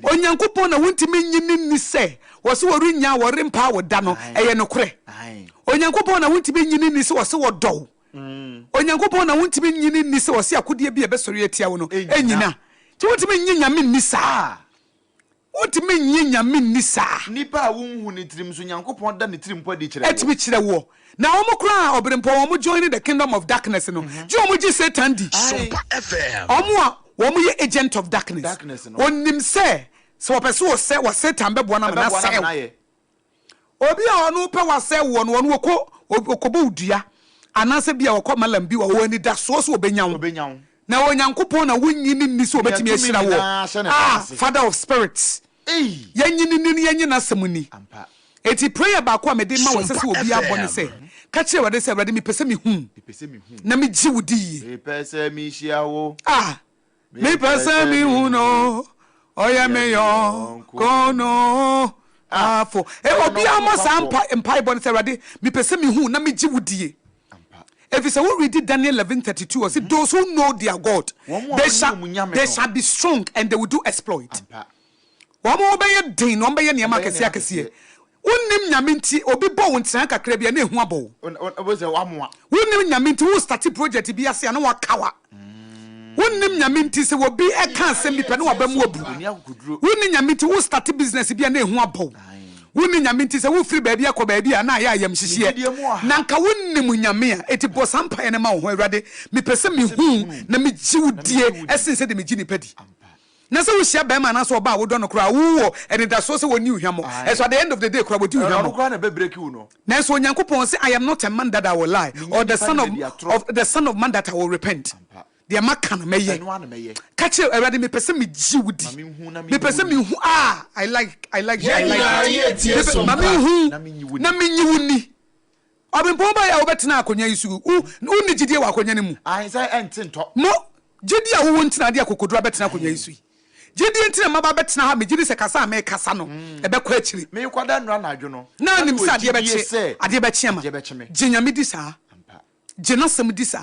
Onyankopɔn na wontumi nnye no nni sɛ wɔse wɔrennyaa wo, wɔrempa wo da no, ɛyɛ nokorɛ. Onyankopɔn na wontumi nnye no nni sɛ ɔse ɔdɔ wo. Onyankopɔn na wontumi nnye no nni sɛ ɔse akodeɛ bi a ɛbɛsɔre atia wo no nnyina. Nti wontumi nnye Nyame nni saa. Wontumi nnye Nyame nni saa. Nnipa a wonhu ne tirim nso, Nyankopɔn da ne tirimpo adi kyerɛ woɔ. Ɛtumi kyerɛ woɔ. Na wɔn koraa a ɔberempɔn wɔn join the kingdom of darkness no, gye wɔn gye Satan di. Wɔn a wɔn yɛ agent of darkness. Onim sɛ, sɛ wɔpɛ sɛ wɔsɛ wɔ Satan bɛboa no ama no asɛe wo. Obi a ɔno pɛ wasɛe woɔ no, ɔno ɔkɔ ɔkɔbɔ wo dua anaasɛ bi a ɔkɔ malam bi ɔwɔ anidasoɔ sɛ ɔbɛnya wo. Na Onyankopɔn na wonnye no nni sɛ ɔbɛtumi ahyira woɔ. Ah, Father of spirits. Yɛnnye no nni na yɛnnye n'asɛm nni. Enti prayer baako a mede ma wo ɛsɛ sɛ obiara bɔ ne sɛ, ka kyerɛ Awurade sɛ, Awurade mepɛ sɛ mehu wo na megye wo di yie. Ah, mepɛ sɛ mehu no, ɔyɛ me yɔnko no afo. Obiara mmɔ saa mpaebɔ no sɛ, Awurade mepɛ sɛ mehu wo na megye wo die. Efisɛ wo readi Daniel 11:32 ɔse, Those who know their God, they shall be strong and they will do exploit. Wɔn ho bɛyɛ den na wɔbɛyɛ nneɛma akɛseɛ akɛseɛ. Wonnim Nyame nti obi bɔ wo nkyea kakra bi a na ehu abɔ wo. Wonnim Nyame nti wo starte project bi ase a na wakawa. Wonnim Nyame nti sɛ obi ɛka asɛm bi pɛ na waba mu abu. Wonni Nyame nti wo starte business bi a na ehu abɔ wo. Wonni Nyame nti sɛ wofiri baabi akɔ baabi a na ayɛ ayamhyehyeɛ. Na nka wonnim Nyame a, enti bɔ saa mpaeɛ no ma wo ho, Awurade mepɛ sɛ mehu wo na megye wo die ɛsen sɛdeɛ megye nnipa di. Na sɛ wohyia barima anaasɛ ɔbaa a wodɔ no koraa a, wowɔ anidasoɔ sɛ wɔnni wo hwammɔ. Ɛso at the end of the day koraa, wɔdi wo hwammɔ. Nanso Onyankopɔn se, I am not a man that I will lie, or the son of, of, the son of man that I will repent. Deɛ maka no, mɛyɛ. Ka kyerɛ Awurade, mepɛ sɛ megye wo di. Mepɛ sɛ mehu, ah, I like, I like, I like it. Mepɛ, ma menhu na menye wo ni. Ɔbempɔn baeɛ a wobɛtenaa akonnwa yi so yi, wo, wonni gyidie wɔ akonnwa no mu. Ahe sɛ ɛnte ntɔ. Mo, gyidie a wowɔ nti na ade akokoduro abɛtena akonnwa yi so yi. Gyidie nti na mmabaa bɛtena ha, megye di sɛ kasa a merekasa no, ɛbɛkɔ akyiri. Merekɔda nnora anadwo no, Na na nim mewɔ sɛ adeɛ gyidie bɛkye, sɛ adeɛ bɛkye ama. adeɛ bɛkye me. Gye Nyame di saa. Ampa. Gye N'asɛm di saa.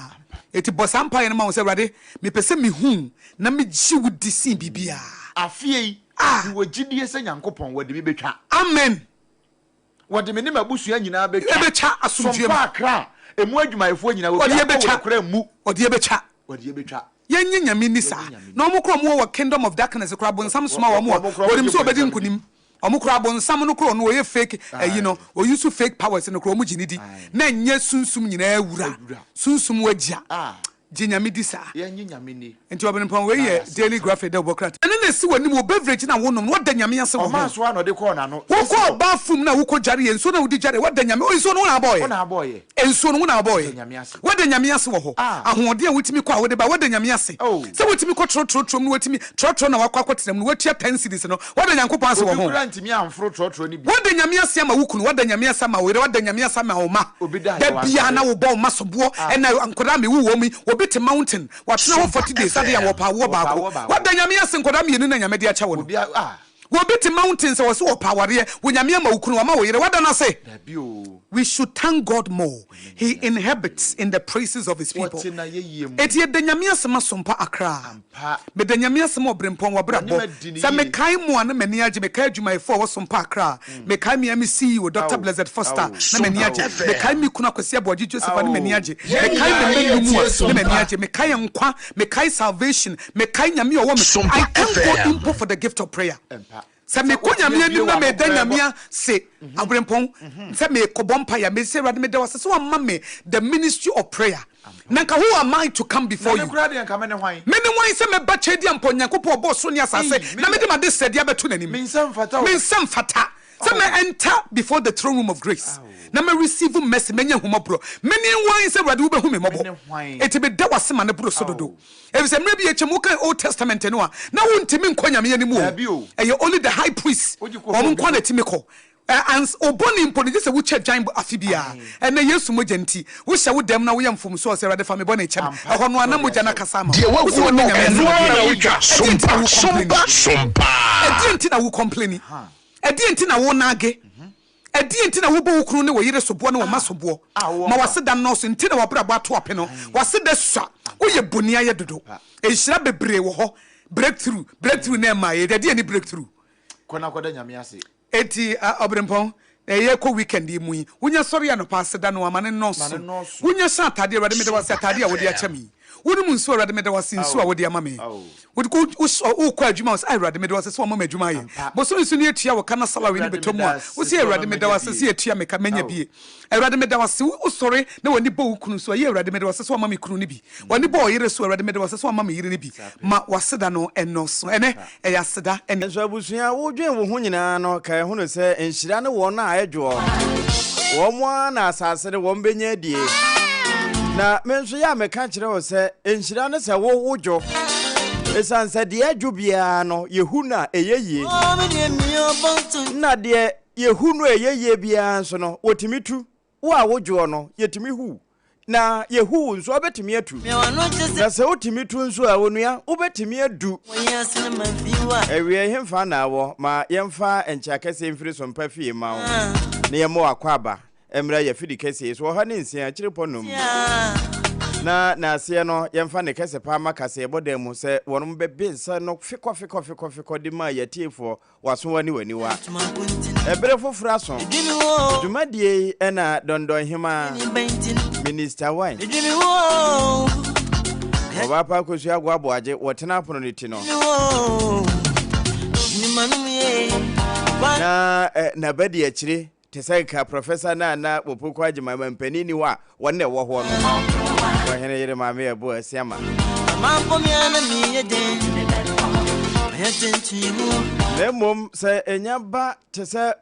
Enti bɔ saa mpaeɛ no ma wo sɛ, Awurade, mepɛ sɛ mehu wo na megye wo di sen biribiara. Afeɛ yi, Ah! mewɔ gyidie sɛ Nyankopɔn, wɔde me bɛtwa. Amen. Wɔde me ne m'abusua nyinaa bɛtwa. Ɛbɛtwa asomdwoeɛ mu. Sompa Accra a emu adwumayɛfoɔ nyinaa, Wɔde obiara yɛ bɔ bɛtwa. wɔn kora mmu. Wɔde yɛ bɛtwa. Wɔde yɛ bɛtwa. Yɛnnye Nyame nni saa. Na wɔn koraa wɔn wɔ kingdom of darkness koraa bonsam soma wɔn a wɔnim sɛ wɔbɛdi nkonim. Wɔn koraa bonsam no koraa ɔno ɔyɛ fake ayi no, ɔuse fake powers no koraa wɔn gye no di. Na ɛnyɛ sunsum nyinaa wura, sunsum agya. Gye Nyame di saa. Yɛnnye Nyame nni. Nti ɔbenempɔn wei Na yɛ yɛase Daily tena. Graphic dɛ wobɔ krataa. Ɛno na ɛsi w'anim wɔ beverage no a wonom no woda Nyame ase wɔ ho. Ɔmaa so ara na ɔde kɔɔ n'ano. Sisi Wokɔɔ hɔ. bathroom no a wokɔ dware yɛ nsuo no a wode dware woda Nyame oh nsuo no wo na abɔɔyɛ. Wo na abɔɔyɛ. Nsuo no wo na abɔɔyɛ. Woda Nyame ase. Woda Nyame ase wɔ hɔ. Ah. Ahoɔden a wotumi kɔ a wode ba woda Nyame ase. Oh. Sɛ wotumi kɔ trɔtrɔ turom no watumi trɔtrɔ na wakɔ akɔtena mu no watua 10 cedis no woda Nyankopɔn ase wɔ Obi ho. koraa ntumi amforo trɔtrɔ no bi. Woda Nyame ase ama wo kunu, woda Nyame ase ama wo yere, woda Nyame ase ama wo mma. Obi da Da yɛ biara wansɔre. na wobɔ wo mma soboɔ, Ah. ɛna nkwadaa a mewo wɔn yi, obi te mountain, watena hɔ 40 days, adeɛ a wɔpɛ awoɔ Wɔpɛ baako. awoɔ baako. Woda Nyame ase nkwadaa mmienu na Nyame de akyɛ wo no. Obi a ah. Obi te mountain sɛ wɔse wɔpɛ awareɛ, wo Nyame ama wo kunu, wama wo yere, woada no ase? Dabi o. We should thank God more. He inhabits in the praises of his people. Wɔte n'ayɛyie mu. Enti yɛda Nyame ase ma Sompa Accra. Ampa. Meda Nyame ase ma Ɔberempɔn w'abrabɔ. W'anim adi ne Sɛ yie. mekae mo a na m'ani agye. Mekae adwumayɛfoɔ a ɛwɔ Sompa Accra. Mekae me me CEO, Doctor Ao. Blessed Foster, Ao. na m'ani agye. Ao. Mekae me kunu Akwasi Aboagye Joseph a na m'ani Ao. agye. Mekae me mma nnum a na m'ani agye. Mekae nkwa. Mekae salvation. Mekae Nyame a ɔwɔ me. I thank God mpo for the gift of prayer. Ampa. Sɛ Sɛ mekɔ wotumi Nyame abue anim na w'ano meda koraa Nyame bɔ. ase, Aberempɔn, sɛ mekɔbɔ mpaeɛ a, mese Awurade meda wo ase sɛ woama me the ministry of prayer. Na nka who am I to come Na before me you? koraa deɛ nka me ne hwan? Me ne hwan sɛ mɛba Tweaduampɔn Nyankopɔn a ɔbɔɔ soro ne asase Ei, me na mede deɛ, m'adesrɛdeɛ abɛto n'anim? me nsa mfata o. Me nsa mfata sɛ mɛ enter before the throne room of grace Ao. na mɛ receive mercy, mɛnya ahummɔborɔ. Me ne hwan sɛ Awurade wobɛhu me Me mmɔbɔ? ne hwan? Enti meda wo ase ma ne boro so dodo. Ao. Efisɛ mmerɛ bi atwam wokan Old Testament no a, na wontumi nkɔ Nyame anim o. Dabi o. Ɛyɛ only the high priest, Wogye kɔ wɔn obi nko ara na so. ɛtumi kɔ. Ɛ, ans, wo bɔne mpo no, gye sɛ wotwa dwan afe biara. Ae. Ɛnnɛ Yesu mogya nti, wohyɛ wo dam na woyɛ mfomsoɔ a, ɔsɛ Awurade fa me bɔne kyɛ me. Ampa, Ɛhɔ no ara na na ɔde mogya no akyɛ wo. akasa ama Deɛ wo. Wose waguo wonni no, Nyame ɛno asɛm ara adi. na wotwa. Ɛdeɛn nti na Sompa, wo complaini? sompa, sompa. Ɛdeɛn nti na wo complaini? Ha. Ɛdeɛn nti na wo nage? Ɛdeɛn nti na wobɔ wo kunu ne wo yere soboɔ ne wo mma soboɔ? A wowɔ Ma nkwa. w'aseda nnɔɔso nti na w'abrabɔ ato apene. Ae. W'aseda sua. Ampa. Woyɛ boniayɛ dodo. Ampa. Nhyira bebree wɔ hɔ. Breakthrough, breakthrough na ɛma yɛ deɛ ne breakthrough. Kɔ na kɔda Nyame ase. Enti Ɔberempɔn, ɛyɛ kɔ weekend yi mu yi, wonya sɔre anɔpa aseda no ama no nnɔɔso. Wonya hyɛ ataadeɛ, Awurade meda wo ase ataadeɛ a wode akyɛ me yi. Wonom nsuo, Awurade meda wo ase nsuo a wode ama me. Wokɔ adwuma, wo sɛ, Awurade meda wo ase sɛ wama me adwuma ayɛ. Bosome so no yɛtua wo ka na salary no bɛtɔ mu a, wo sɛ, Awurade meda wo ase sɛ yɛtua me ka, manya bie. Awurade meda wo ase, wosɔre na w'ani bɔ wo kunu so a, yie Awurade meda wo ase sɛ wama me kunu no bi. W'ani bɔ ɔyere so, Awurade meda wo ase sɛ wama me yere no bi. Ma w'aseda no nnɔɔso. Ɛnnɛ, ɛyɛ aseda ne. Nso abusua, wodwen wo ho nyinaa no, kae hunu sɛ nhyira ne wɔn a ɛdwoɔ, wɔn ara na asase no wɔn bɛnya adie. Na me nso yɛ a meka kyerɛ wo sɛ, nhyira ne sɛ wo wodwo, ɛsiane sɛ deɛ ɛdwo biara no, yɛhu no a, ɛyɛ yie, na deɛ yɛhu no a ɛyɛ yie biara nso no, wɔtumi tu. Wo a wodwoɔ no, yɛtumi hu wo, na yɛhu wo nso a, wobɛtumi atu. Na sɛ wotumi tu nso a, onua, wobɛtumi adu. Awiei, hefa na wɔ? Ma yɛmfa nkyea kɛseɛ mfiri Sompa fie mma wo, na yɛmmɔ wo akwaaba mmra yɛn afidi kɛseɛ yi so, 106 akyirepɔ num. Na n'aseɛ no, yɛmfa ne kɛse paa ma kaseɛbɔ dan mu sɛ wɔnom bɛbe nsa no fekɔ fekɔ fekɔ fekɔ de maa yɛn atiefoɔ w'asowa ne w'aniwa. Ɛbere foforo aso. Dwumadie yi na Dɔndɔnhemaa, Minister Wine, Ɔbaapa Akosua Agoa Aboagye wɔtena apono no ti no. Na n'abadiakyire Te sɛ nka Professor no a na Opoku Agyemang mampanin nni hɔ a wɔne na ɛwɔ hɔ no. Ɔhene yere Maame Abu Asiamah. Na mmom sɛ enya ba te sɛ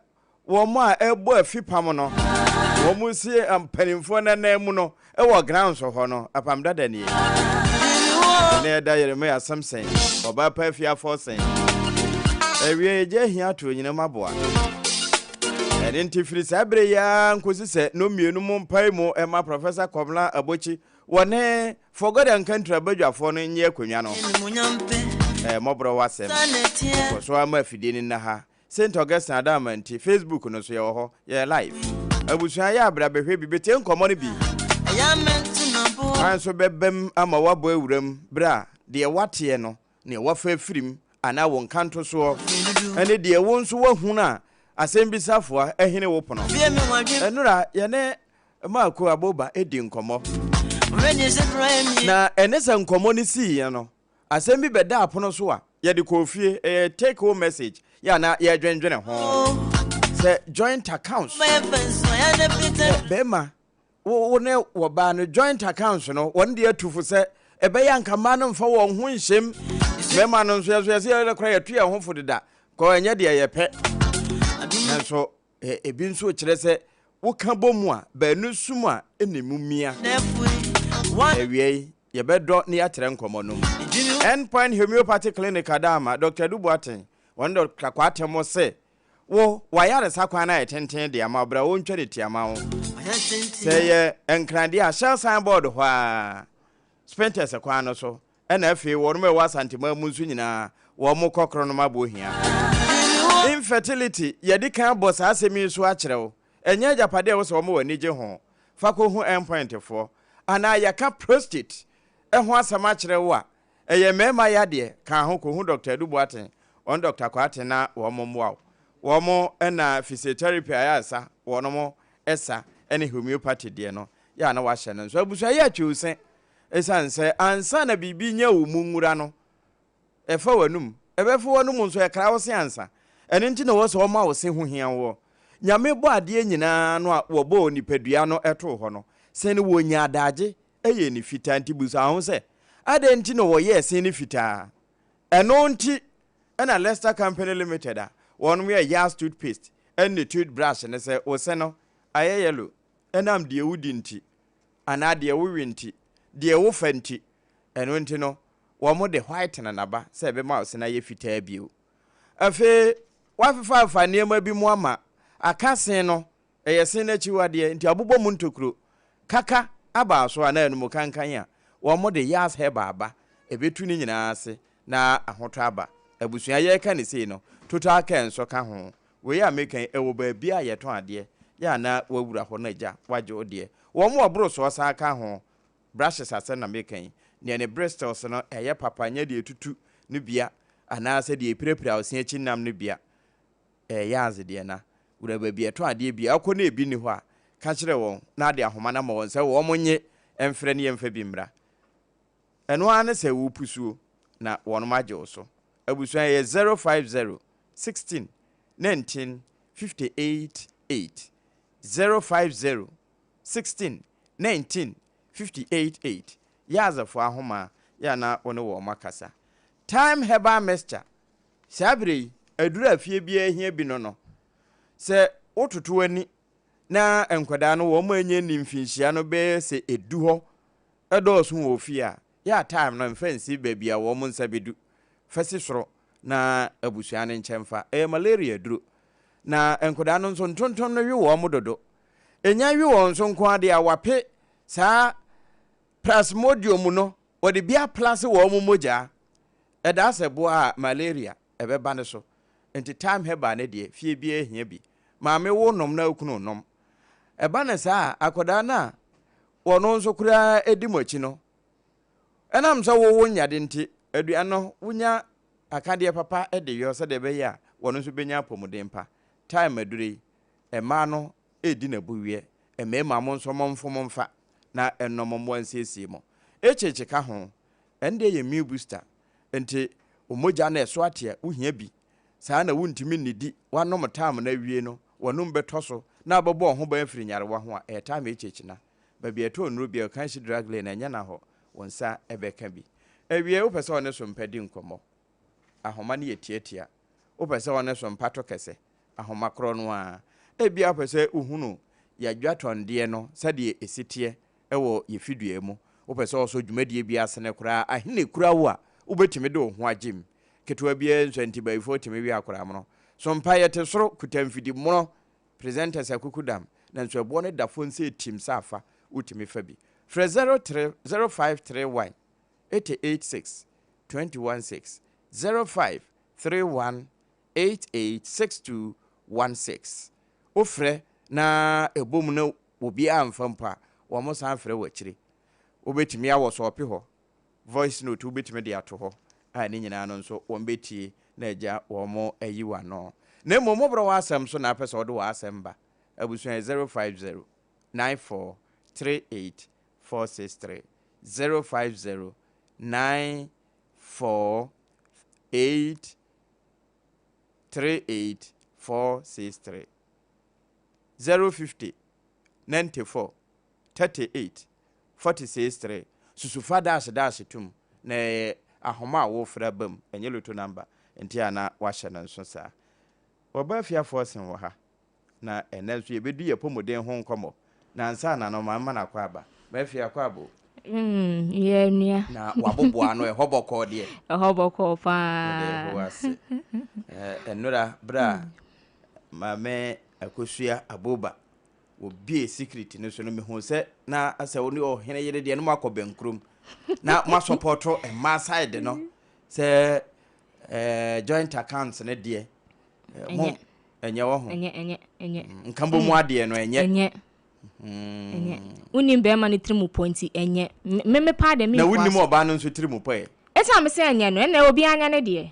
wɔn a ɛbɔ afipam no, wɔn si mpanimfoɔ no anan mu no wɔ grounds hɔ no, apam dada nie. Ɛnɛ ɛda Yeremia Simpson, ɔbaa pa afie afɔsen. Awie egya ahia ato onyinam aboa. Ɛno nti firi saa berɛ yi ara nkɔsi sɛ nnɔmmienu mo mpae mu ma Professor Komla Abokyi wɔ ne For God and Country abadwafoɔ no nnye akonnwa no. Ɛyɛ mmɔborɔ w'asɛm. Kɔ so ara ma afidie no nna ha. Saint Augustine Adaama nti, Facebook no so yɛwɔ hɔ. Yɛyɛ live. Abusua yɛ a bra bɛhwɛ bi, bɛtie nkɔmmɔ no bi. Kwan nso bɛbam ama woabɔ awuram berɛ a deɛ woateɛ no Nea woafa afiri mu anaa wo nkantosoɔ ne deɛ wo nso woahunu a asɛmbisafoa ahini wo pono. Nnora yɛne Marko Aboba di nkɔmmɔ. Na ɛne sɛ nkɔmmɔ no siiɛ no, asɛm bi bɛdaa pono so a yɛde kɔɔ fie, ɛyɛ take home message, yɛ a na yɛredwendwene ho sɛ joint accounts. Sɛ bɛrima Wo ne wɔbaa no joint accounts no wɔn deɛ atu fo sɛ ɛbɛyɛ anka mmaa no mfa wɔn ho nhyɛm mmarima no nso yɛso yɛsɛ yɛrɛ kora yɛto yɛn ho fo deda kɔ ɛnyɛ deɛ yɛpɛ nanso ebi nso kyerɛ sɛ woka bɔ mu a baanu sum a ɛna mu mia awia yi yɛbɛdɔ ne yɛatrɛ nkɔmmɔ no mu. End Point Homeopathy Clinic Adaama Dr. Adu Boateng wɔne Dr. Kwatemo se Wo, w'ayaresa kwan no ayɛ tenten de ama wo, bra wɔntwa ne ti ama wo. Sɛ ɛyɛ Nkran deɛ a, Shell sign board hɔ ara, Spintex kwan no so, ɛna afei wɔnom a ɛwɔ Asanteman mu nso nyinaa, wɔn kɔ Kronom Abohia. Infertility, yɛadi kan abɔ saa asɛm yi so akyerɛ wo, ɛnyɛ agyapadeɛ a ɛwɔ sɛ wɔma w'ani gye ho, fa kɔhu Endpoint foɔ. Anaa yɛaka prostate ho asɛm akyerɛ wo a, Ɛyɛ mmarima yadeɛ, ka ho kɔhu Dɔkta Adu Boateng, ɔne Dɔkta Kwarteng na wɔn mmoa wo. Wɔn na physiotherapy ayaresa wɔnom sa ne homeopathy deɛ no yɛ a na wahyɛ no nso. Abusua yɛ atwi wo se ɛsiane sɛ ansa na biribi nya wo mu nwura no ɛfa w'anum, ɛbɛfa w'anum nso ɛkra wo se ansa. Ɛno nti na ɛwɔ sɛ wɔma wo se ho hia woɔ. Nyame bɔ adeɛ nyinaa no a wɔbɔɔ nipadua no too hɔ no, se no wɔnya adaagye yɛɛ no fitaa nti bisa wo ho sɛ, 'Adɛn nti na wɔyɛɛ se no fitaa? Ɛno nti na Lester Company Limited a wɔnom yɛ Yaz toothpaste ne toothbrush no sɛ wo se no ayɛ yellow ɛnam deɛ wodi nti anaa deɛ wowe nti, deɛ wofa nti. Ɛno nti no wɔde whitener no aba sɛ ɛbɛma wo se no ayɛ fitaa bio. Afei wɔafefaafa nneɛma bi mu ama aka se no Ɛyɛ sen n'akyiwadeɛ, nti abobɔ mu ntokuro. Kaka aba so anaa anum kankan a, wɔn de Yas Herbal aba, ɛbɛtu ne nyinaa ase na ahotɔ aba. Abusua yɛreka no sei no, Total Care nso ka ho. Wei a meka yi, ɛwɔ baabi a yɛtɔn adeɛ, yɛ a na wawura hɔ na agya wagye wo deɛ. Wɔn wɔ borosoɔ san ka ho. Brushes asɛm na meka yi. Deɛ ne bristles no ɛyɛ papa, nyɛ deɛ ɛtutu. no bia anaasɛ deɛ ɛpirapira wo se akyi nam no bia. Ɛyɛ adze deɛ na wura baabi a ɛtɔn adeɛ biara wokɔ na ebi nni hɔ a, ka kyerɛ wɔn na ade ahoma no ama wɔn sɛ wɔn nye mfrɛ ne yɛmfa bi mmra. Ɛno ara ne sɛ wopusuo na wɔnom agye wo so. Abusua ɛyɛ 050 16 19 58 8, 050 16 19 58 8. Yazefoɔ ahoma yɛ a na wo ne wɔn akasa. Thyme Herbal Mixture Saa bere yi, aduru a fie biara hia bi no no, sɛ wototo w'ani na nkwadaa no wɔn a anya nni mfinhyia no bɛyɛ sɛ edu hɔ dɔɔso wɔ fie a, yɛ a time no mfa nsi baabi a wɔn nsa bedu. Fa si soro na abusua no nkyɛ mfa. Ɛyɛ malaria aduru. Na nkwadaa no nso, ntontom no we wɔn dodo. Enya we wɔn nso nko ara de a, wɔape saa plasmodium no, wɔde bi aplase wɔn mogya. Ɛdaa sɛ boa a malaria ɛbɛba no so. Nti thyme herbal no deɛ fie biara hia bi. Maame wo nom na okunu nom. Ɛba no saa a akwadaa no a ɔno nso koraa di mo akyi no, ɛnam sɛ wo wo nyade nti aduane no wonya akadeɛ papa de yɔ sɛdeɛ ɛbɛyɛ a wɔno nso bɛnya apɔmuden pa. Thyme aduro yi mmaa no redi no abuwiɛ, mmarima mo nso momfom mfa na ɛnnɔ mo mmoa nsiesie mo. HH ka ho. Ɛnde yɛ immune booster nti wo mogya no ɛso ate a wohia bi. Saa na wontumi nnidi, woanom tam no awie no w'anom bɛtɔ so na abɛbɔ wo ho ban afiri nyarewa ho a, ɛyɛ tam HH na. Baabi a ɛtɔ nnuro biara, Kanshi Drug Lane, ɛnyɛ na hɔ, wo nsa bɛka bi. Awiei wopɛ sɛ ɔne so mpa di nkɔmmɔ? Ahoma no yɛ tiatia. Wopɛ sɛ ɔne so mpa to kɛse? Ahoma korɔ no ara. Ebia wopɛ sɛ wohunu yɛadwatɔndeɛ no sɛdeɛ ɛsi teɛ wɔ yɛ fidua mu. Wopɛ sɛ ɔsɔ dwumadie bi asene koraa a, ahe na ɛkura wo a wobɛtumi de wo ho agye mu? Ketewa biara nsua nti bayifoɔ tumi we akwadaa mono. So mpaeɛ te soro kuta mfidi mono? Presenters akukudam, nanso ɛboɔ no da fam sɛ ɛtim sɛ afa, wotumi fa bi. Frɛ 03 0531 886 216, 0531 886216. Wofrɛ na ɛbɔ mu na obiara amfa mpo a, wɔsan frɛ wo akyire. Wobɛtumi awɔ sɔɔpe hɔ, voice note wobɛtumi de ato hɔ a ne nyinaa no nso wɔbɛtie na agya wɔn ayi wo ano. Na mmom wobrɛ w'asɛm so na apɛ sɛ wode w'asɛm ba abusua yɛ 050 94 38 463, 050 94 8 38 463. 050 94 38 46 3 Susu fa daahye daahye tom na ɛyɛ ahoma a worefrɛ aba mu, ɛnyɛ lotto number nti a na woahyɛ no nso saa. Wɔba afiafoɔ sen wɔ ha na ɛnnɛ nso yɛbɛdi yɛn apɔmuden ho nkɔmmɔ na ansa na no ma mma no akwaaba. M'afie akwaaba o. Mm, yɛ nua. Na waboboa ano ɛhɔ bɔkɔɔ deɛ. Ɛhɔ bɔkɔɔ paa. Yɛda Yehowa ase. Ɛnora berɛ a Maame Akosua Aboba wɔbie secret no so no mehuu sɛ na asɛ wo ne ɔhene yere deɛ no moakɔ bɛnkurom na moasɔpɔto mmaa side no sɛ eh, joint accounts no deɛ eh, mo ɛnyɛ wɔ ho ɛnyɛ ɛnyɛ ɛnyɛ mm, nka bɔ mu adeɛ no ɛnyɛ ɛnyɛ mm. ɛnyɛ wonim bɛrima no tiri mu pɔ nti ɛnyɛ me me paa deɛ na wonim ɔbaa no nso tiri mu pɔ ɛ ɛsɛ me sɛ ɛnyɛ no ɛnna obi anya ne deɛ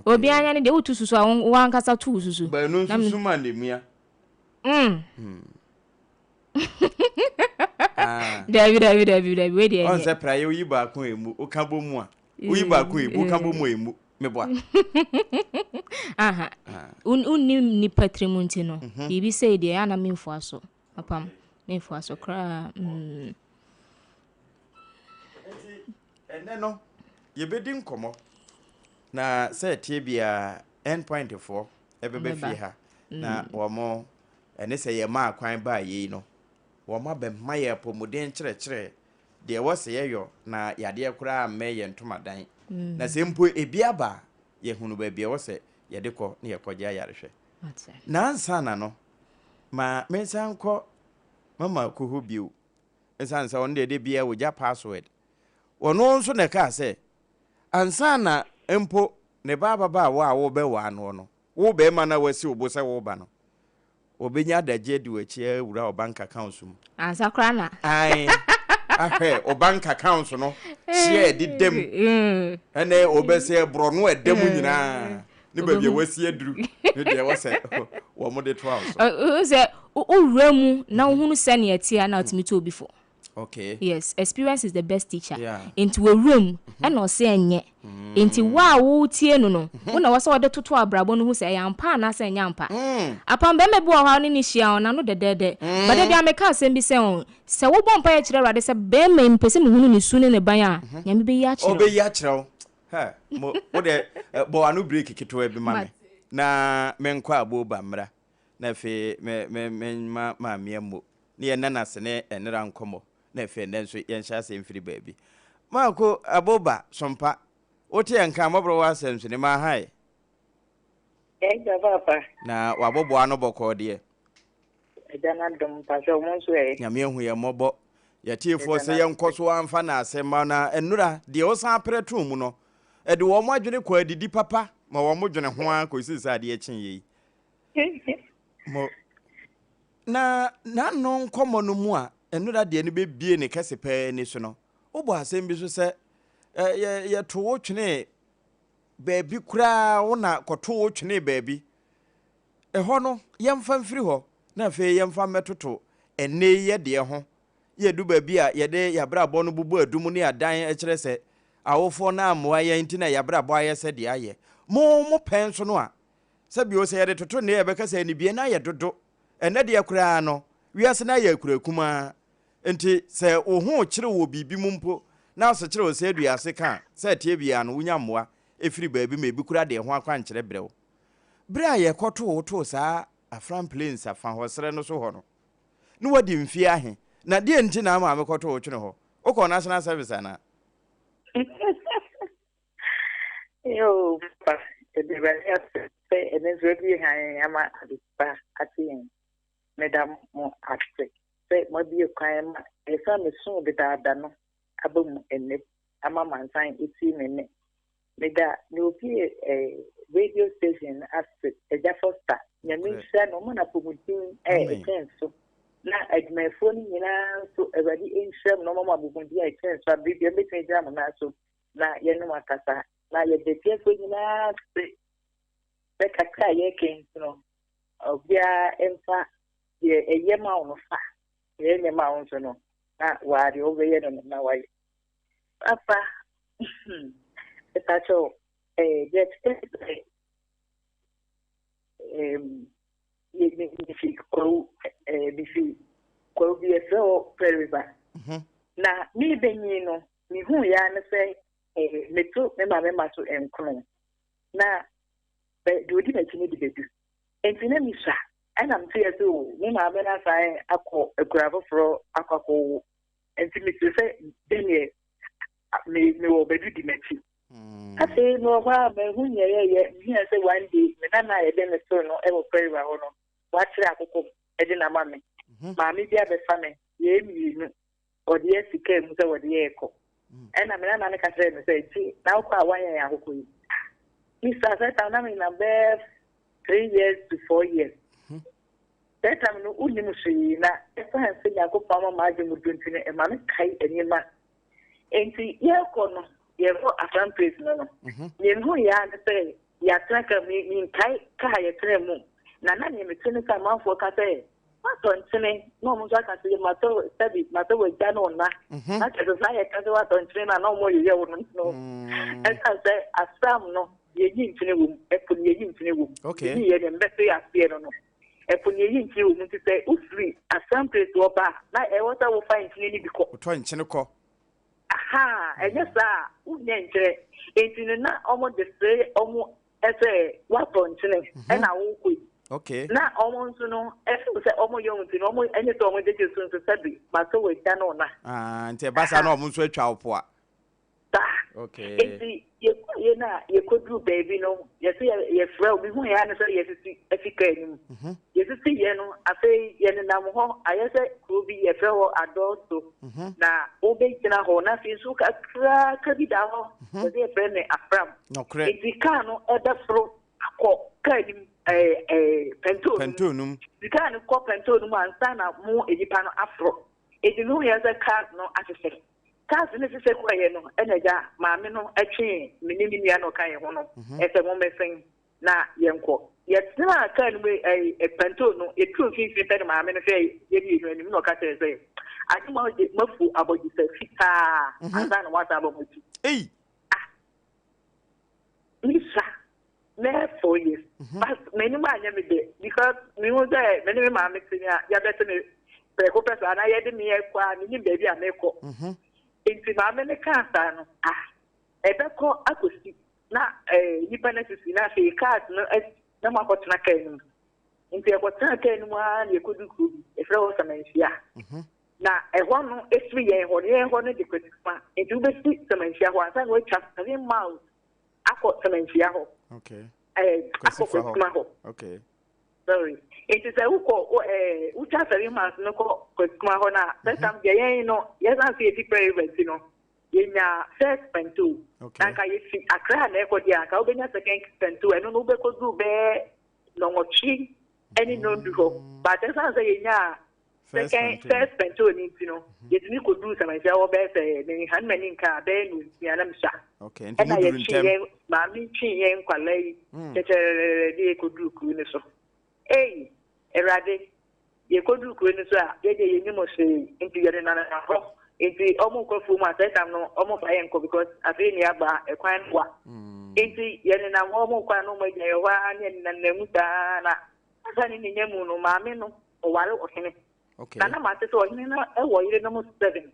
Obiara anya ne deɛ wotu susu a wo ankasa tu wo susu. Baanu nso sum a na emua. Mm. Hmm. Ah. Dabi dabi dabi dabi wei deɛ. Ɔn sɛ praeɛ woyi baako emu woka bɔ mu a woyi baako emu woka bɔ mu a emu meboa. Aha. Ah. Wonni nipa tirim nti no mhm. biribi sei deɛ ana memfoa so apam memfoa so koraa. Mm. Ɛnɛ no yɛbɛdi nkɔmmɔ na sɛ ɛteɛ biara end point foɔ ɛbɛbɛ fie ha na mm. wɔn ɛne sɛ yɛmaa kwan baa yei no wɔn abɛma yɛ apɔmuden kyerɛkyerɛ deɛ ɛwɔ sɛ yɛyɔ na yadeɛ koraa mmɛ yɛn ntomadan mm. na sɛ mpo ebi aba a yɛhunu baabi ɛwɔ sɛ yɛde kɔ na yɛkɔgye ayarehwɛ na ansa na no ma mensan nkɔ mama kɔ hɔ bio ɛsiane sɛ ɔno deɛ da biara wɔgya password Ɔno nso na ɛkaa sɛ, Ansa na mpo ne ba ababaawa a worebɛwaa noɔ no, wo barima no a woasi wo bo sɛ woreba no, ɔbɛnya adagyeɛ di w'akyi awura wo bank accounts mu. Ansa koraa na. Ae. Ahwɛ o bank accounts no hyia ɛdeda mu ɛne obɛsɛ borɔno ɛda mu nyinaa ne baabi a wasi aduru ne deɛ ɛwɔ sɛ wɔn de toa wo so. Sɛ wowura mu na wohunu sɛnea ɛteɛ a na wotumi tu obi fo. Okay. Yes, experience is the best teacher. Yeah. Nti wawura mu ɛna ɔsɛ ɛnyɛ. Nti wo a wotie no no, wo na wɔsɛ wɔde toto abrabɔ no ho sɛ ɛyɛ ampa anaasɛ ɛnyɛ ampa. Apam bɛrima bi wɔ hɔ a wo ne no hyia a ɔnano dɛdɛɛdɛ. But da biara meka asɛm bi sɛ oh, sɛ wobɔ mpaeɛ kyerɛ Awurade sɛ bɛrima yi mepɛ sɛ mehunu ne su ne ne ban a, Nyame bɛyi akyerɛ wo. Ɔbɛyi akyerɛ wo. Hɛ, mo, wo deɛ bɔ w'ano break ketewa bi ma me na menkɔ aboba mmra na afei me, me, memma Maame Ammo ne yɛn nna no ase ne nnera nkɔmmɔ na afei ɛnnɛ nso yɛnhyɛ aseɛ mfiri baabi. Marko Aboba Sompa, wote yɛn nka mmɔborɔ wɔ asɛm so ne ma hae. Agya papa. Na waboboa ano bɔkɔɔ deɛ. Agya no adom mpakyɛw mo nso ɛ. Nyame ahu yɛn mmɔbɔ. Yɛtiefoɔ sɛ yɛnkɔ so ara mfa n'asɛm ma na nnora deɛ wosan aprɛ too mu no ɛde wɔn adwene kɔ adidi papa ma wɔn dwene ho ara kɔsii sɛ adeɛ kyeeɛ yi. Mo. Na n'ano nkɔmmɔ no mu a nnora deɛ no bɛbie ne kɛse paa ani so no, wobɔ asɛm bi so sɛ, yɛ, yɛto wo twenee baabi koraa, wo na kɔto wo twenee baabi. Ɛhɔ no, yɛmfa mfiri hɔ, na afei yɛmfa mmɛtoto ɛnnɛ yi yɛ deɛ ho. Yɛdu baabi a yɛde yɛabrabɔ no bubu adum ne adan kyerɛ sɛ awofoɔ no ammoa yɛn nti na yɛabrabɔ ayɛ sɛdeɛ ayɛ. Mo, mo pɛn nso no a, Sɛ bio, sɛ yɛde toto nnɛ a, yɛbɛka sɛ anibue no ayɛ dodo. Ɛnnɛ deɛ koraa no, wiase no ayɛ akuraa kumaa. Enti sɛ wo ho rekyere wo wɔ biribi mu mpo na asekyerɛ wɔ sɛ dua ase ka a, sɛ ɛteɛ biara no, wunya mmoa firi baabi ma ebi koraa de ɛho akwankyerɛ brɛ wo. Bere a yɛkɔtoo wo too saa Afram Plains afa hɔ serɛ no so hɔ no, na woadi mfeɛ ahe, na deɛn nti na wo maame kɔtoo wo twene hɔ? Wokɔɔ National Service anaa? Yoo, papa, yɛda Awurade ase sɛ ɛno nso abue hann ama adepa ate yɛn. Meda mo ase sɛ moabue kwan ma ɛsɛ a mesuu dedaada no aba mu ɛnnɛ ama amansan atie me nne. Meda nea obue eh, radio station no ase, Agya Foster. Nyame nhyira no, ɔma no apɔmuden a ɛkyɛn so. Na adwumayɛfoɔ no nyinaa nso, Awurade nhyira mu na ɔma mo apɔmuden a ɛkyɛn so abere biara mobɛtumi agyina mo nan so na yɛne mo akasa. Na yɛda atiefoɔ nyinaa ase sɛ kakra a yɛreka yi nti no, obiara mfa deɛ ɛyɛ ma wo no fa, deɛ ɛnyɛ ma wo nso no, na waa deɛ wobɛyɛ no no na wayɛ. Papa, mepakyɛw, eh, deɛ ɛte sɛ mefi kwawu eh, mefi kwawu bi yɛfrɛ hɔ Pearl River. Mhm. Na mebenyin no, mehuu ya ne sɛ eh, meto me maame ma so nkono na deɛ odi m'akyi no de bɛdu. Nti na mesua ɛna mete yɛ sɛ o me maame no asan akɔ akura foforɔ akɔ akɔwo. Nti mete sɛ dɛneɛ me mewɔ bɛdu di m'akyi. Afei mewɔ hɔ a manhu nea yɛyɛ, mehuu sɛ one day me nana a yɛde me too no wɔ Prairie hɔ no, wakyere akokɔ de no ama me. Maame bi abɛfa me, yɛyɛ mmienu, ɔde yɛn asi kaa mu sɛ wɔde yɛn rekɔ. Ɛna me nana no ka kyerɛɛ me sɛ, nti na wokɔ a woayɛn yɛn akokɔ yi? Misa, saa time na menam bɛyɛ 3 years to 4 years. Saa time no wonnim hwee na ɛsiane sɛ Nyankopɔn ama m'adwene mu dwo nti no, ɛma me kae nneɛma. Enti yɛrekɔ no, yɛrekɔ Afram Place no no, nea mehui ara ne sɛ yɛatena kaa mu, menkae kaa a yɛtenaa mu, na na nea mete ne sɛ amanfoɔ ka sɛ, Woatɔ nkyene, na wɔn nso aka sɛ, Matɔ, sɛbi, matɔ w'agya ne wo na. Na kyerɛ sɛ saa yɛka sɛ woatɔ nkyene no a, na wɔreyeyɛ wo no no. Ɛsiane sɛ asram no, yɛyi nkyene wɔ mu, ɛpo no yɛyi nkyene wɔ mu. Yɛyi yɛ deɛ mbɛte aseɛ no no. Ɛpo no yɛyi nkyene wɔ mu nti sɛ wofiri Afram Place hɔ ba a, na ɛwɔ sɛ wofa nkyene no bi kɔ. Wotɔ nkyene kɔ. Ahaa, ɛnyɛ saa a, wonnya nkyene. Enti no na wɔde sere wɔn sɛ woatɔ nkyene ɛna wokɔ yi. Na wɔn nso no, ɛfiri sɛ wɔyɛ wɔn nti no, wɔn ɛnyɛ sɛ wɔgyegye so nso sɛbe matɔ w'agya ne wo na. Ah, nti ɛba saa na wɔn nso atwa wo poa. Saa. Enti yɛkɔeɛ no a yɛkɔduruu baabi no, yɛse yɛfrɛ wo, mehuiɛ ara ne sɛ yɛasisi afi kaa no mu. Mhm. Yɛsisiiɛ no, afei yɛnenam hɔ, ayɛ sɛ kuro bi yɛfrɛ hɔ Adɔɔso. Mhm. Na wobɛgyina hɔ, na afei nsuo kakraka bi da hɔ, mhm. yɛse yɛfrɛ no Afram. Enti kaa no ɛbɛforo akɔ kaa no mu, ɛɛ pɛntoo no mu. Nti kaa no kɔ pɛntoo no mu ansa na mo nnipa no aforo. Enti mehuiɛ sɛ cars no ahyehyɛ. Cars no hyehyɛ kɔeɛ no, ɛna agya maame no twee me ne me nua na ɔka yɛn ho no sɛ mommɛsen na yɛnkɔ. Yɛtenaa kaa no mu ɛɛ pɛntoo no, yɛduruu mfimfini pɛ na maame no hwɛɛ yɛn mmienu anim na ɔka kyerɛɛ sɛ, Agye moafu abɔgyesɛ fitaa ansa na moasan aba mo akyi. Ei! Ah! Misa mɛyɛ 4 years but m'anim anyɛ me dɛ because mehu sɛ me ne me maame te nea yɛabɛte me prɛko pɛ saa na yɛde me kɔ a menim baabi a mekɔ. Nti maame no kaa saa no, ah, ɛbɛkɔ akɔsi na eh, nnipa no asisi na afei cars no asi na moakɔtena kaa no mu. Nti yɛkɔtena kaa no mu ara na yɛkɔdu kuro bi, yɛfrɛ hɔ Samanhyia. Na ɛhɔ no ɛfiri yɛn hɔ no, yɛn hɔ no de Kwasikuma. Nti wobɛsi Samanhyia hɔ ansa na woatwa 7 miles akɔ Samanhyia hɔ. Akɔ Kwasikuma hɔ. Sorry. Nti sɛ wokɔ wotwa 7 miles no kɔ Kwasikuma hɔ no a, first time deɛ yɛn no, yɛsan sɛ yɛfi Pearl River nti no, yɛnya first pɛnto. Na nka yɛfi Accra na ɛkɔ deɛ a, nka wobɛnya second pɛnto. Ɛno no wobɛkɔduru bɛyɛ nɔnwɔtwe ne nondu hɔ. But ɛsiane sɛ yɛnya second first pɛnto no nti no, yɛtumi kɔduru Samanhyia hɔ bɛyɛ sɛ mehan m'ani nka a bɛyɛ 6:30 na mesua. Nti Ɛna muduru yɛtwe ntɛm. yɛn maame twe yɛn nkwalaa yi kyɛkyɛrɛrɛ de yɛkɔduru kuro no so. Ei, Awurade, yɛkɔduru kuro no so a, yɛdeɛ yɛnim hwee nti yɛde nanam hɔ. Nti ɔmo nkɔ afuom a saa time no ɔmo fa yɛn nkɔ because afei ne yɛaba ɛkwan no wa. Nti yɛnenam hɔ, ɔmo nkɔ a na ɔmo agya yɛ hɔ ara ne yɛnenam mu saa na asa ne ne nya mu no, maame no ɔware ɔhene. Na na mate sɛ ɔhene no wɔ yerenom seven.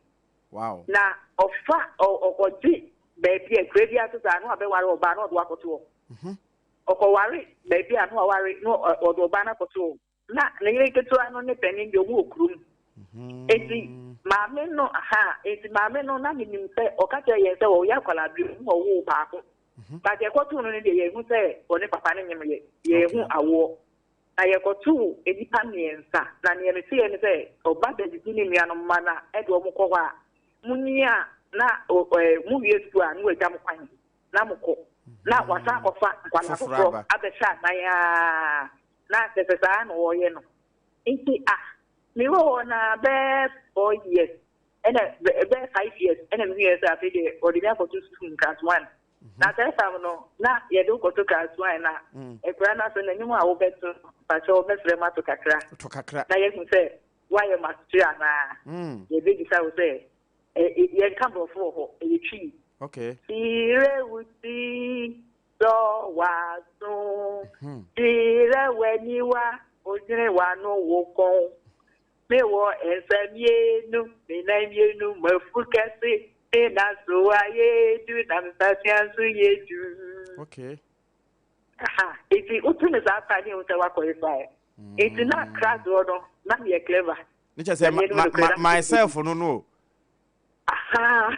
Na ɔfa ɔkɔgye baabi a kura bi ase saa na wabɛware ɔbaa na ɔde wakɔto hɔ. Ɔkɔware baabi a na waware na ɔde ɔbaa no akɔto hɔ. Na ne yere ketewa no ne panin deɛ ɔmo wɔ kurom. Eti maame no aha, eti maame no na menim sɛ ɔka kyerɛ yɛn sɛ ɔyɛ akwadaa bi mu ɔwoo baako. But yɛkɔtoo no no deɛ yɛhu sɛ ɔne papa no nyem yɛ yɛhu awoɔ. Na yɛkɔtoo nnipa mmiɛnsa na nea meteɛ ne sɛ ɔba bɛdidi ne nuanom mma na ɛde ɔmo kɔ hɔ a munyi a na muwie sukuu a na wagya mo kwan na mokɔ na wasan akɔfa nkwadaa Foforɔ foforɔ aba. abɛhyɛ anan aa na kyerɛ sɛ saa na wɔyɛ no. Nti ah, mewɔ hɔ na bɛyɛ 4 years ɛna bɛyɛ 5 years ɛna mehu yɛ sɛ afei deɛ ɔde me akɔto sukuu class one. Na saa time no na yɛde wo kɔto class one na akura no so n'anim a wobɛto, pakyɛ wɔbɛfrɛ mu ato kakra To kakra. na yɛhu sɛ woayɛ master anaa. Yɛbɛbisa wo sɛ yɛnka borɔfo wɔ hɔ, ɛyɛ Twi. Kyerɛ wo ti sɔ w'aso, kyerɛ w'aniwa, odwene w'ano wo kɔn. Mewɔ nsa mmienu, me nan mmienu, mafu kɛse, me nan so ayɛ du, na me nsatea nso yɛ du. Aha, eti wotu ne saa pa ne ehu sɛ woakɔrefae. Eti na class hɔ no, na meyɛ clever. Ne kyerɛ sɛ Na meyɛ no nokorɛ na myself no o. Aha.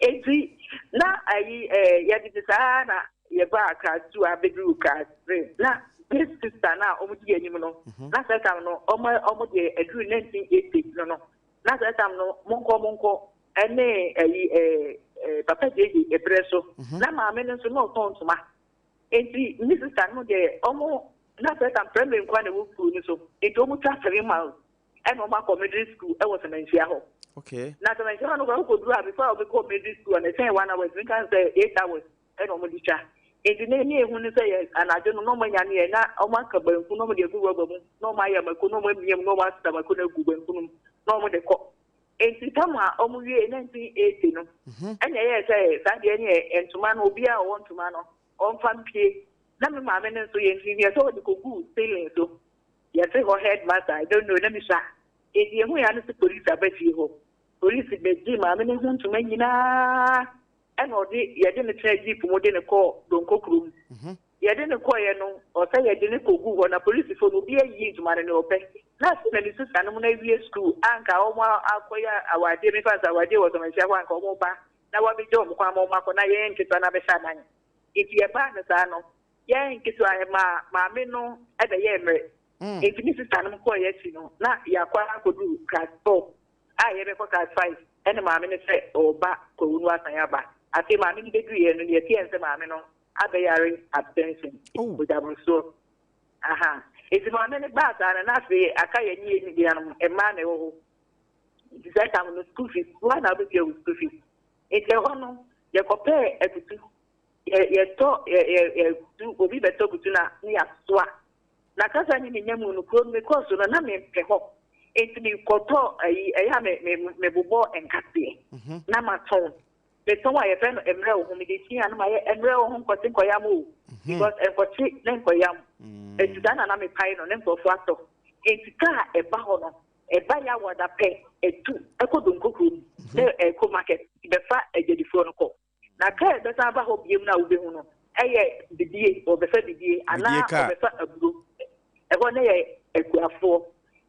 Eti na ayi yɛde te saa na yɛbaa class two abɛduru class three na this sister na ɔmo di anim no, na saa time no ɔmo deɛ aduru 1980 no, na saa time no monkɔ monkɔ ɛne ayi ɛɛ ɛɛ papa gyegye ebrɛ so na maame no nso na ɔtɔn ntoma. Eti ne sister no deɛ ɔmo na saa time primary nkwa na ɛwɔ kuro no so, eti ɔmo twa 7 miles ɛna ɔmo akɔ middle school ɛwɔ Sɛmɛnhyia hɔ. Na Sɛmɛnhyia hɔ no kora wokɔduru a, before a wobɛkɔ middle school a na ɛsɛn 1 hour nka sɛ 8 hours ɛna ɔmo de twa. Nti ne ehu ne sɛ yɛ anadwo no na ɔmo anya ne yɛ na ɔmo aka banku na ɔmo de agu rɔba mu na ɔmo ayɛ mako na ɔmo amia mu na ɔmo asesa mako no agu banku no mu na ɔmo de kɔ. Nti tam a ɔmo wie 1980 no, ɛna ɛyɛ sɛ saa deɛ ne yɛ ntoma no, obiara a ɔwɔ ntoma no ɔmfa mpie. Na me maame no nso yɛ nti yɛ sɛ ɔde kɔgu ceiling so, yɛte hɔ headmaster, I don't know, na mi sa. Eti ehu ya no sɛ polisi aba fie hɔ. Polisi bɛgye maame no ho ntoma nyinaa ɛna ɔde yɛde ne tena jeep mu de ne kɔɔ Donko kurom. Yɛde ne kɔɔɛ no, ɔsɛ yɛde ne kɔgu hɔ na polisifoɔ no obi ayi ntoma no ne ɔpɛ. Na afei na ne sista no mu no awie sukuu anka wɔn akɔyɛ awadeɛ, mefa sɛ awadeɛ wɔ Sɔmɛnhyia hɔ anka wɔn ba na wabɛgya wɔn kwan ma wɔn akɔ na yɛn nketewa no abɛhyɛ anan. Nti yɛbaa no saa no, yɛn nketewa ɛma maame no ɛbɛyɛ mmerɛ. Nti ne sista no kɔɔ yɛ akyi no na yɛakɔ akɔduru class four a yɛbɛkɔ class five ɛna maame no sɛ ɔba Kwawu no asan aba. Afei maame no bɛduru yɛn no, yɛte yɛn sɛ maame no abɛyare hypertension, mogyaborosoɔ. Aha. Enti maame no baa saa no, na afei aka yɛne yɛn nuanom mmaa na ɛwɔ hɔ. Nti saa tam no, school fees, wo ara na wobɛtua wo school fees. Nti ɛhɔ no, yɛkɔpɛɛ akutu. Yɛ, yɛtɔ, yɛ, yɛ, yɛtu, obi bɛtɔ kutu na ne yɛasoa. Na kasa ne menya mu no, kuro no mekɔɔ so no, na mempɛ hɔ. Nti mekɔtɔ ayi, ɛyɛ a me, me, mebobɔ nkateɛ na matɔn. Metɔn a yɛfrɛ no mmerɛ wo ho, mede tea no mayɛ mmerɛ wo ho nkɔte nkɔyam o. Because nkɔte ne nkɔyam. Nti saa na na mepae no, ne nkurɔfoɔ atɔ. Nti kaa ɛba hɔ no, ɛba Yawada pɛ, ɛtu ɛkɔ Donko kurom, sɛ ɛkɔ market, bɛfa agyadifoɔ no kɔ. Na kaa a ɛbɛsan aba hɔ biom no a wobɛhu no yɛ bidie, wɔbɛfa bidie anaa wɔbɛfa aburo. Ɛhɔ no yɛ akuafoɔ,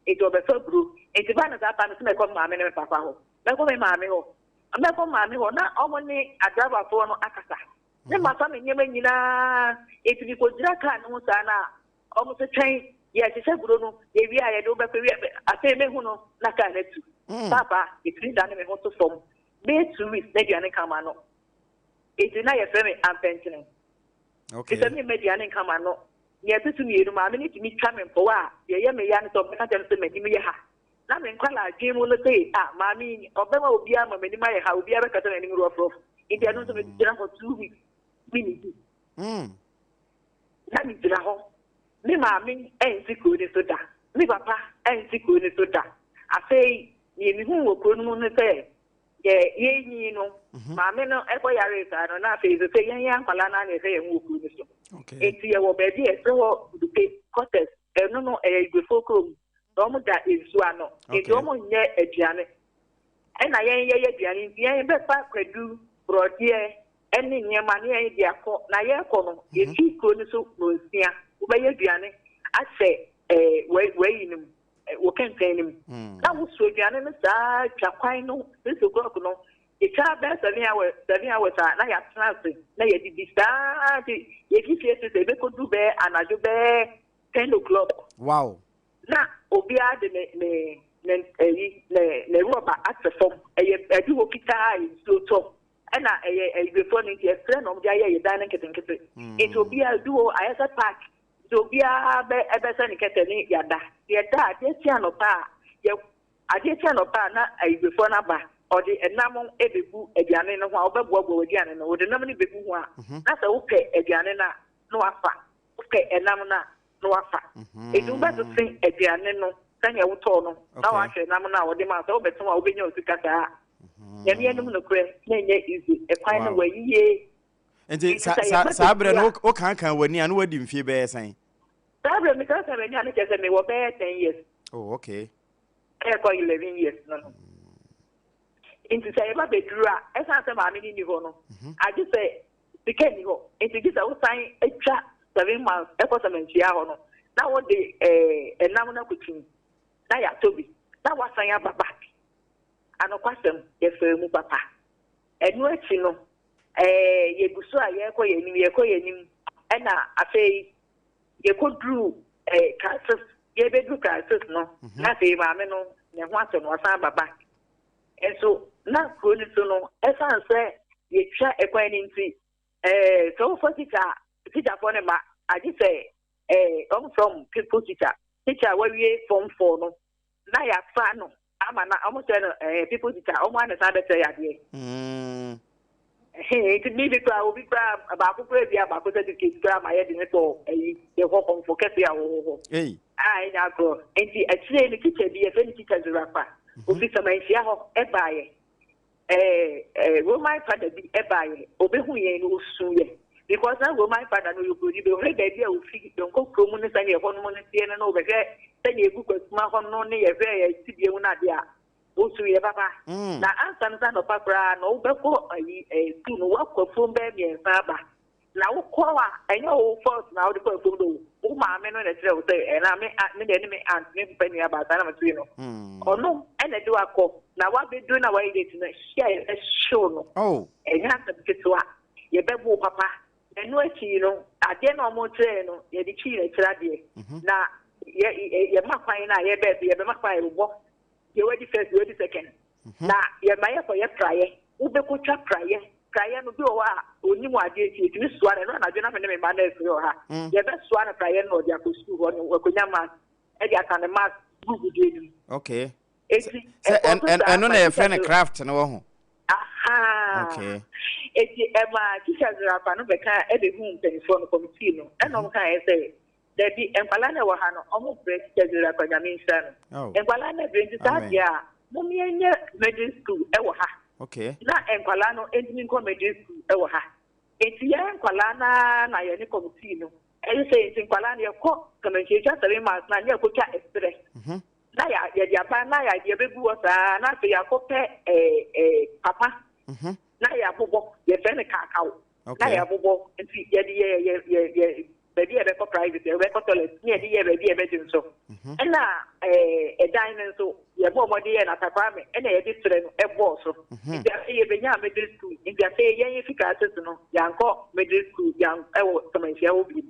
nti wɔbɛfa aburo. Nti ba no saa pa no sɛ mɛkɔ me maame ne me papa hɔ. Mɛkɔ me maame hɔ. Mɛkɔ me maame hɔ na wɔn ne adraivafoɔ no akasa. Ne mafa me nneɛma nyinaa. Nti mekɔgyina kaa no ho saa no a, wɔn nso twɛn yɛhyehyɛ aburo no, yɛwie a yɛde wo bɛkɔ wie. Afei mɛhu no na kaa no atu. Paapa, ɛtumi dane me ho to fam. Bɛyɛ 2 weeks na aduane nka m'ano. Enti na yɛfrɛ me ampɛnkyene. Okay. Sɛ memma aduane nka m'ano. Nea ɛto so mmienu, maame no tumi twa me mpɔw a, deɛ ɛyɛ me ya ne sɛ ɔbɛka kyerɛ me sɛ m'anim yɛ ha. Na me nkwadaa adwene mu no sɛ, ah, maame yi, ɔbɛma obiara ma m'anim ayɛ ha, obiara bɛka sɛ m'anim rɔfrɔf. Nti ɛno nso megyina hɔ 2 weeks, mennidi. Na megyina hɔ. Me maame ansi kuro no so da. Me papa ansi kuro no so da. Afei, deɛ mehuu wɔ kuro no mu ne sɛ, yɛ yɛnyin no, maame no ɛkɔ yaree saa no, na afei nso sɛ yɛn yɛn nkwadaa no ara na yɛhwɛ yɛn ho wɔ kuro no so. Enti yɛwɔ baabi a yɛfrɛ hɔ Dupe quarters. Ɛno no, ɛyɛ Igwefoɔ kurom. Na wɔn da nsuo ano. Enti wɔn nyɛ aduane. Ɛna yɛn yɛyɛ aduane nti yɛn bɛfa kwadu, borɔdeɛ, ɛne nneɛma ne yɛn de akɔ. Na yɛrekɔ no, yɛfi kuro no so nnɔnsia. Wobɛyɛ aduane ahyɛ ɛɛ w'ayi no mu, wo kɛntɛn no mu. Na woso aduane no saa twa kwan no 6 o'clock no, yɛtwa bɛyɛ 7 hours, 7 hours a na yɛatena ase na yɛdidi saa nti yɛfi fie sɛ yɛbɛkɔdu bɛyɛ anadwo bɛyɛ 10 o'clock. Na obiara de ne ne ne ɛyi ne ne rɔba asɛ fam. Ɛyɛ adi hɔ fitaa a nsuo tɔ. Ɛna ɛyɛ ayigbefoɔ no nti ɛserɛ na wɔde ayɛ yɛ dan no nketenkete. Nti obiara du hɔ ayɛ sɛ park. Nti obiara bɛ ɛbɛsɛ ne kɛtɛ ne yada. Yɛda a adeɛ kye anɔpa a yɛ adeɛ kye anɔpa a na ayigbefoɔ no aba. Ɔde ɛnam ɛbɛgu aduane no ho a wobɛboaboa w'aduane no. Wɔde nam no bɛgu ho a na sɛ wopɛ aduane no a na wafa. Wopɛ ɛnam no a na wafa. Enti wobɛsese aduane no sɛnea wotɔɔ no na wahwɛ nam no a wɔde ma wo sɛ wobɛtɔn a wobɛnya wo sika saa. Nyame anim nokorɛ na ɛnyɛ easy. Ɛkwan no wayie. Nti saa berɛ no wokankan w'ani a na wadi mfie bɛyɛ sɛn? Saa berɛ mekankan m'ani a na kyerɛ sɛ mewɔ bɛyɛ 10 years. Oh, okay. Ɛrekɔ 11 years no no. Nti sɛ yɛba bɛduru a, ɛsiane sɛ maame no nni hɔ no, agye sɛ sika nni hɔ nti gye sɛ wosan twa 7 miles kɔ Sɛmɛnkyia hɔ no na wode ɛnam no akɔtum na yɛatɔ bi na woasan aba back. Anokwasɛm, yɛfaa mu papa. Ɛno akyi no, yɛgu so a yɛrekɔ yɛn anim, yɛrekɔ yɛn anim, ɛna afei yɛkɔduru crisis, yɛbɛduru crisis no, na afei maame no ne ho atɔ no, wasan aba back. Nso na kuro no so no, ɛsiane sɛ yɛtwa ɛkwan no nti, sɛ wofa tikya a, tikyafoɔ no mma, agye sɛ wɔn frɛ wɔn pupil teacher, teacher a wawie form four no, na yɛafa no ama na wɔn sɛ no pupil teacher, wɔn ara na san bɛkyerɛ yɛ adeɛ. Nti mi bi koraa, obi koraa, baako koraa bi a baako certificate koraa ma yɛde ne kɔ ɛyi, yɛkɔ kɔmfo kɛse a wɔwɔ hɔ. A ɛnyɛ agorɔ. Nti akyire no teacher bi, yɛfrɛ no teacher Zurapa, ofi Samanhyia hɔ ɛbaeɛ. Roman father bi ɛbaeɛ, ɔbɛhu yɛn no ɔsu yɛ. Because na Roman father no ɔyɛ oburoni, bɛhwɛ baabi a ofi, yɛnkɔ kurom ne sɛnea ɛhɔ nom no teɛ no na ɔbɛhwɛ sɛnea egu Kwasuma hɔ no ne yɛhwɛ yɛ tibea mu no adeɛ a, ɔsu yɛ papa. Na ansa no sɛ anɔpa koraa no wobɛkɔ ayi sukuu no, woakɔ afuom bɛyɛ mmiɛnsa aba. Na wokɔ a, ɛnyɛ wo fault na wode kɔ afuom do. Wo maame no na ɛkyerɛ wo sɛ ɛna me me deɛ ne me aunt me papa nua baa saa na metee no. Ɔno ɛna ɛde wakɔ na wabɛduru na wayɛ date no hyia yɛbɛhyew no. Ɛnyɛ asɛm ketewa. Yɛbɛbo wo papa. Na ɛno akyi no, adeɛ na ɔmo kyerɛɛ no, yɛde twii n'akyiri adeɛ. Na yɛ yɛma kwan no a yɛbɛɛ so yɛbɛma kwan a yɛbobɔ deɛ wadi first, deɛ wadi second. Na yɛma yɛkɔ yɛ praeɛ. Wobɛkɔtwa praeɛ. Praeɛ no, bi wɔ hɔ a, ɔnnim adeɛ nti, yɛtumi soa no. Ɛno anadwo na me ne me mma no afiri wɔ ha. Yɛbɛsoa no praeɛ no na ɔde akɔ sukuu hɔ no, wakɔnya mask, ɛde aka ne mask book deɛ no mu. Okay. Enti, Sɛ ɛkɔɔ so saa ɛno ma na yɛfrɛ teacher no no, craft no wɔ ho. Ahaa. Okay. Enti ɛmaa teacher Zerapa no bɛka ɛbɛhuu mpanimfoɔ no, committee no, ɛna wɔn kaeɛ sɛ, dabi, nkwadaa no a ɛwɔ ha no, wɔn brɛ. Teacher Zerapa, Nyame nhyira no. Oh. Nkwadaa no brɛ, nti saa Amen. deɛ a, mom yɛnyɛ middle school ɛwɔ ha. Okay. Na nkwadaa no ntumi nkɔ middle school ɛwɔ ha. Enti yɛn nkwadaa no ara na yɛne committee no ɛyɛ sɛ, nti nkwadaa no yɛkɔ Kɛmɛnkyɛtwa 7 miles na ne yɛkɔtwa ɛserɛ. Na yɛ yɛde aba na yɛ yɛbɛgu hɔ saa na afei yɛakɔpɛ ɛɛ ɛɛ papa na yɛabobɔ, yɛfrɛ no kaakaw, na yɛabobɔ. Nti yɛde yɛ yɛ yɛ yɛ baabi a yɛbɛkɔ private, yɛbɛkɔ toilet, ne yɛde yɛ baabi a yɛbɛgye nso. Ɛna ɛɛ ɛdan no nso yɛbɔ ɔmɔden yɛ n'atakwame, ɛna yɛde serɛ no ɛbɔɔ so. Nti afei yɛbɛnya middle school. Nti afei yɛn yɛfi classes no, yɛankɔ middle school yɛn ɛwɔ Sɛmɛnhyia hɔ bi.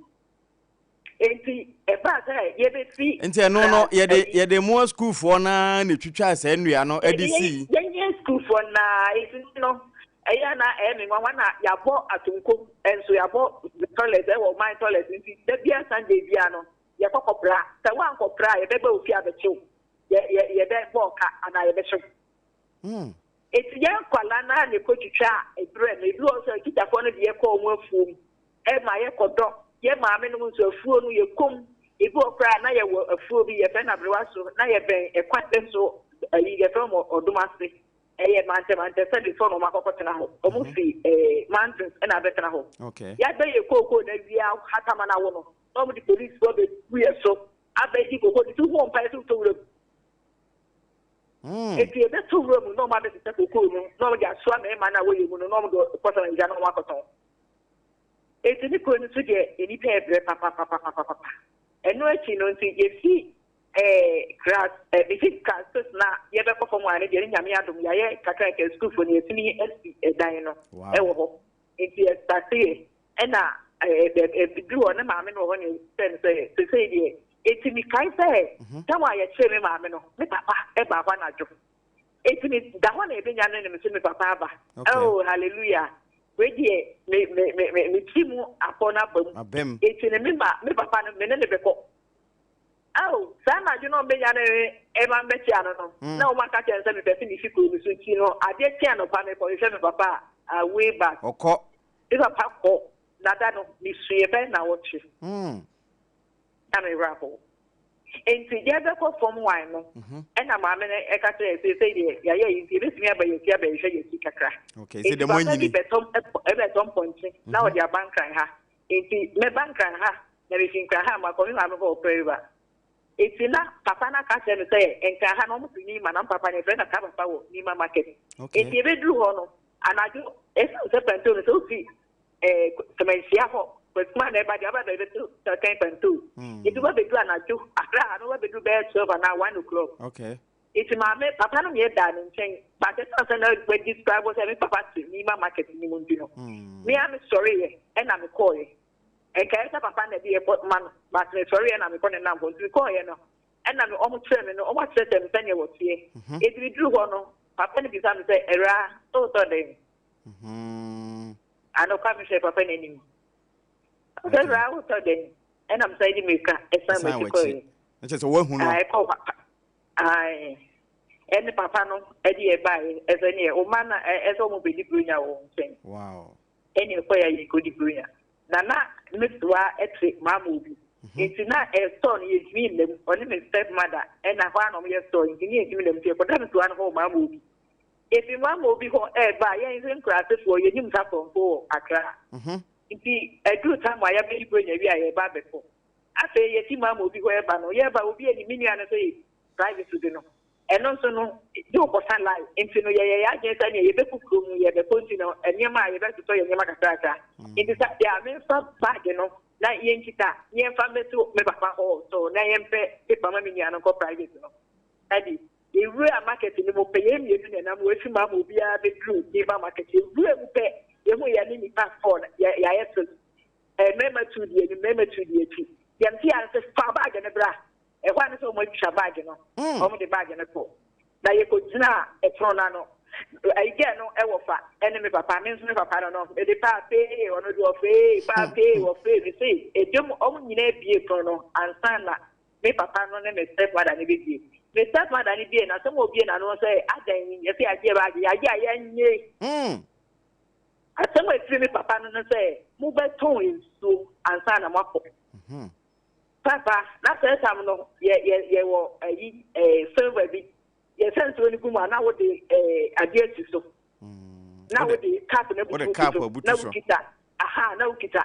Nti ɛbaa sɛ yɛbɛfi Nti ɛno no class yɛde ayi yɛde mmoa sukuufoɔ naa na etwitwa saa nnua no de sii. Yɛnyɛ sukuufoɔ naa. Eti no ɛyɛ na ɛyɛ me nwanwa na yɛabɔ atonkom nso, yɛabɔ toilet ɛwɔ ɔman toilet. Nti da bia, Sunday bia no, yɛkɔ kɔpra. Sɛ woankɔpra a, yɛbɛba ofie abɛkyew, yɛ yɛ yɛbɛbɔ ɔka anaa yɛbɛhyew. Eti yɛn nkwalaa naa na ekotwitwa ebrɛ no. Ebi wɔ sɛ tikyafoɔ no de yɛkɔ wɔn afuom ɛma yɛkɔdɔ. Yɛ maame nom nso afuo no yɛkɔm. Ebi wɔ koraa na yɛwɔ afuo bi yɛfrɛ no Aberewa so, na yɛbɛn ɛkwan bi so ayi, yɛfrɛ wɔn Ɔdom Ase. Ɛyɛ mantɛmantɛ sɛde sɛ na wɔn akɔkɔtena hɔ. Wɔn fi mountains ɛna abɛtena hɔ. Yɛabɛ yɛ kookoo na awia hatama no awo no, na wɔn de polisifoɔ abɛgu yɛ so abɛgye kookoo de si ho mpaeɛ sɛ wotɔ wura mu. Eti yɛbɛtɔ wura mu na wɔn abɛsesa kookoo no na wɔn de asoa mmarima no a wɔyɛ mu no na wɔn de kɔsɛn agya na wɔn akɔtɔn. Eti ne kuro no so deɛ, nnipa ɛbrɛ papapapapapa. Ɛno akyi no nti yɛfi class mefi class 6 na yɛbɛkɔ fam a, ne deɛ ne Nyame adom yɛayɛ kakraka, sukuufoɔ no yɛtumi asi ɛdan no ɛwɔ hɔ. Nti yɛstarte yɛ ɛna ɛɛ duru hɔ ne maame no wɔ hɔ ne sɛ no sɛ sesei deɛ. Eti mekae sɛ tam a yɛkyerɛ me maame no, me papa ɛba hɔ anadwo. Eti me da hɔ na ebenya no ne me so me papa aba. Oh, hallelujah! Wei deɛ, me me me me me ti mu akɔ n'aba mu. Abam. Eti ne me ma me papa no, me ne ne bɛkɔ. Oh, saa anadwo na ɔmbɛnya ne ɛma mbɛkyia no no, na wɔn aka kyerɛ no sɛ mepɛ sɛ mefi kuro no so. Nti no adeɛ kye anɔpa mekɔhwehwɛ me papa a, way back. Ɔkɔ. Me papa kɔ na da no mesuiɛ bɛyɛ nnawɔtwe. Na me werɛ ahow. Enti yɛbɛkɔ fam wan no, ɛna maame no ɛka kyerɛ yɛ sɛ sɛ deɛ yɛayɛ yi nti yɛbɛtumi aba yɛn fie abɛhwehwɛ yɛn akyi kakra. Okay, sɛ Enti deɛ mo papa bi anyini. bɛtɔ ɛbɛtɔ mpɔnkye na ɔde aba Nkran ha. Enti mɛba Nkran ha na mefi Nkran ha makɔ me maame hɔ wɔ Prairie River. Enti na papa no aka kyerɛ me sɛ Nkran ha no wɔn te Nima, na papa no yɛfrɛ no Aka Papa wɔ Nima market. Enti yɛbɛduru hɔ no anadwo, ɛsiane sɛ Pantone sɛ wofi Sɛmɛnhyia hɔ Kwasima na ɛba deɛ ɔba bɛbɛto sɛkɛn Pantone. Nti wɔbɛduru anadwo Accra ha no, wɔbɛduru bɛyɛ 12 anaa 1 o'clock. Nti maame papa no meɛ daa ne nkyɛn, but ɛsiane sɛ na wadi describe sɛ me papa te Nima market no mu nti no, me a mesɔreeɛ ɛna mekɔɔeɛ. Ɛnkaeɛ sɛ papa na ɛde yɛ ma no, but mesɔreeɛ na mekɔ ne nam hɔ. Nti mekɔɔeɛ no, ɛna me ɔmo kyerɛ me no, ɔmo akyerɛkyerɛ me sɛdeɛ wɔteɛ. Nti meduru hɔ no, papa no bisa me sɛ, "Awuraa, sɛ wotɔ dɛn?" Anokwa mehwɛ papa n'anim. Sɛ, "Awuraa, wotɔ dɛn?" Ɛna mesan de mirika ɛsan Ɛsan m'akyi w'akyi. kɔeɛ. Ɛkyɛ sɛ woahu no. Ɛkɔ papa. Ae. Ɛne papa no ɛde yɛ baeɛ. Ɛsɛ neɛ ɔma na ɛsɛ ɔmo bɛdi buronya wɔ wɔn nkyɛn. Ɛne ɛkɔ yɛ yɛkɔdi buronya. Na na me soa ɛte maama obi. Nti na store no yɛntumi nna mu. Ɔne me step mother ɛna hɔ a na ɔmo yɛ store, nti ne yɛntumi nna mu, nti yɛkɔda me soa no hɔ wɔ maama obi. Efi maama obi hɔ ɛɛba a, yɛn nso nkurasefoɔ yɛnim sapɔnfo wɔ Accra. Nti ɛduru time a yɛbɛdi buronya wie a, yɛba abɛkɔ. Afei yɛfi maama obi hɔ ɛba no, yɛba obi anim, me nua no sɛ yɛ private de no. Ɛno nso no, gye wokɔsa line. Nti no yɛyɛ yɛn adwene sɛ nea yɛbɛkɔ kurom yɛbɛkɔ, nti no nneɛma a yɛbɛtotɔ yɛ nneɛma kakrakra. Nti sɛ deɛ a memfa bag no na yɛnkita na yɛmfa mmɛto me papa hɔ so na yɛmpɛ paper ma me nua no nkɔ private no. Ɛde yɛwura market no mu pɛ, yɛn mmienu na ɛnam wɔ efi ma ama obiara bɛduru Nima market. Yɛwura mu pɛ, yɛhu yɛn ne nipa four no, yɛayɛ so. Mmarima tu di anim, mmarima tu di akyi. Deɛ mte yɛ sɛ fa bag no bra. Ɛhɔ a ne sɛ wɔn atwa bag no, wɔn de bag no kɔ. Na yɛkɔgyina ɛpono no ano. Ayi girl no wɔ fa ɛne me papa, me nso me papa no no, mede paapee, ɔno de ɔfee, paapee, ɔfee, me se edwam ɔmo nyinaa bie pono no ansa na me papa no ne me step mother no bɛbie. Me step mother no bie no, asɛm a obie n'ano sɛ adɛn, yɛse yɛagye yɛbɛagye, yɛagye a yɛnnye. Asɛm a ɛfiri me papa no no sɛ mobɛtɔn nsuo ansa na moakɔ. Papa, na saa tam no yɛ yɛ yɛwɔ ayi ɛɛ silver bi. Yɛsɛ nsuo no gu mu a na wode ɛɛ adeɛ asi so. Na wode cup no abutu so na wokita. Aha, na wokita.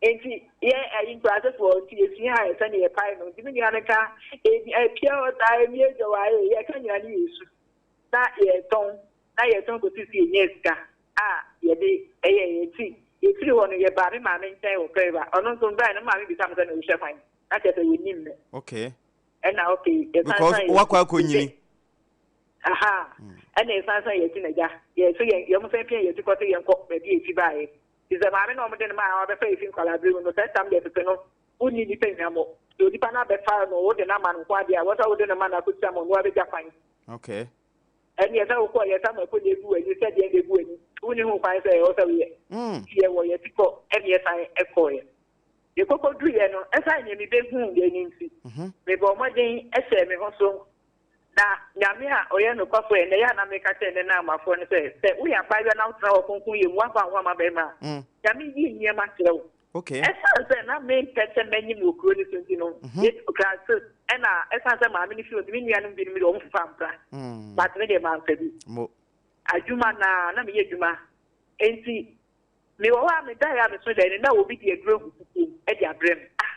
Nti yɛ ayi nkurasefoɔ nti yɛsua yɛ sɛdeɛ yɛpae no. Nti me nua no ka ebi pure water emi adwa wa ee yɛka nyina ne yɛsu. Na yɛtɔn na yɛtɔn kɔsi sɛ yɛnya sika a yɛde yɛɛ yɛn nti yɛfiri hɔ no yɛbaa me maame nkyɛn wɔ Prairie ɔno nso mebaeɛ no me maame bisa me sɛ mehwehwɛ hwan na kyerɛ sɛ wɔnim me. Okay. Ɛna okay yɛsan Because san wakɔ yɛn akɔ nyini. Aha ɛna yɛsan san yɛn akyi na gya yɛ so yɛn yɛn san pia yɛn akyi kɔ sɛ yɛn kɔ baabi a yɛfi baeɛ nti sɛ maame na wɔn de no maa wɔabɛfa yɛfi nkwadaa bere mu no sɛ tam deɛ tete no wonni nipa hwammɔ sɛ onipa no abɛfa no wode no ama no nko adeɛ a wɔsɛ wode no ma no akɔsi ama ɔno abɛgya kwan. Okay. Ɛnneɛ sɛ wokɔ yɛ sɛ mako na egu w'ani sɛ deɛ na egu w'ani wonni ho kwan sɛ ɛwɔ sɛ woyɛ. Nti yɛwɔ yɛ ti kɔ ɛne yɛsan kɔeɛ. Yɛkɔkɔduruiɛ no ɛsiane deɛ mebɛhuuiɛ no nti mebɔɔ mmɔden hyɛɛ me ho so na Nyame a ɔyɛ nokwafoɔ ɛnnɛ yɛ a na meka kyerɛ nnɛ Naamafoɔ no sɛ sɛ woyɛ abaayewa na wotena hɔ kronkronyɛ mu woamfa wo ho amma barima a Nyame yi nneɛma kyerɛ wo. Okay. Ɛsiane sɛ na mempɛ sɛ manyim wɔ kuro no so nti no, yɛduu class six ɛna ɛsiane sɛ maame no fi hɔ nti me nuanom binom deɛ wɔn fefaa mpra. But me deɛ mamfa bi. Mo. Adwuma na na meyɛ adwuma. Enti mewɔ hɔ a medaeɛ a meso daeɛ no na obi de aduro agu kukuo mu de abrɛ me. Ah!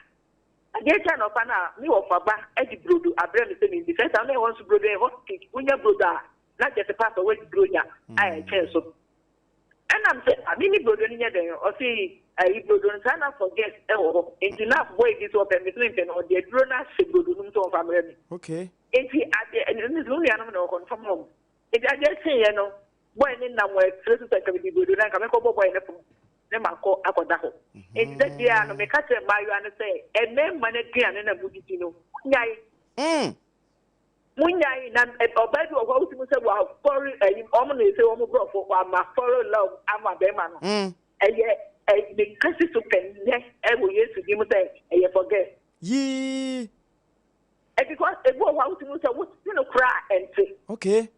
Adeɛ kye anɔpa no a me wɔfa ba de brodo abrɛ me sɛ menni. Sɛ saa na ɛhɔ nso brodo yɛ hot cake. Wonya brodo a na kyerɛ sɛ paapa woadi bronya a ɛkyɛn so. Ɛna me sɛ ah me ne brodo no nyɛ dɛn ɔse ayi brodo no saa na forget ɛwɔ hɔ nti na boy bi sɛ ɔpɛ me sɛ mempɛ no ɔde aduro no ahyɛ brodo no mu sɛ ɔmfa mmerɛ me. Okay. Nti adeɛ ɛno ne nuanom na ɔkɔ no fam hɔ nti adeɛ kyeeɛ no boy ne nam wɔ ɛsrɛ so sɛ nka mede brodo no anka mɛkɔbɔ boy no fam ne makɔ akɔda hɔ nti da biara no meka kyerɛ mmaayewa no sɛ mmarima no aduane no a modidi no monyae. Monyae na ɔbaa bi wɔ hɔ a wotumi sɛ wafɔre ayi wɔn na ɛsɛ wɔn borɔfo wama fɔre love ama bɛrima no ɛyɛ ɛ meka si so pɛ nnɛ ɛwɔ Yesu din mu sɛ ɛyɛ forget. Yii. Ɛ because ebi wɔ hɔ a wotumi sɛ wote no koraa ɛnte. Okay.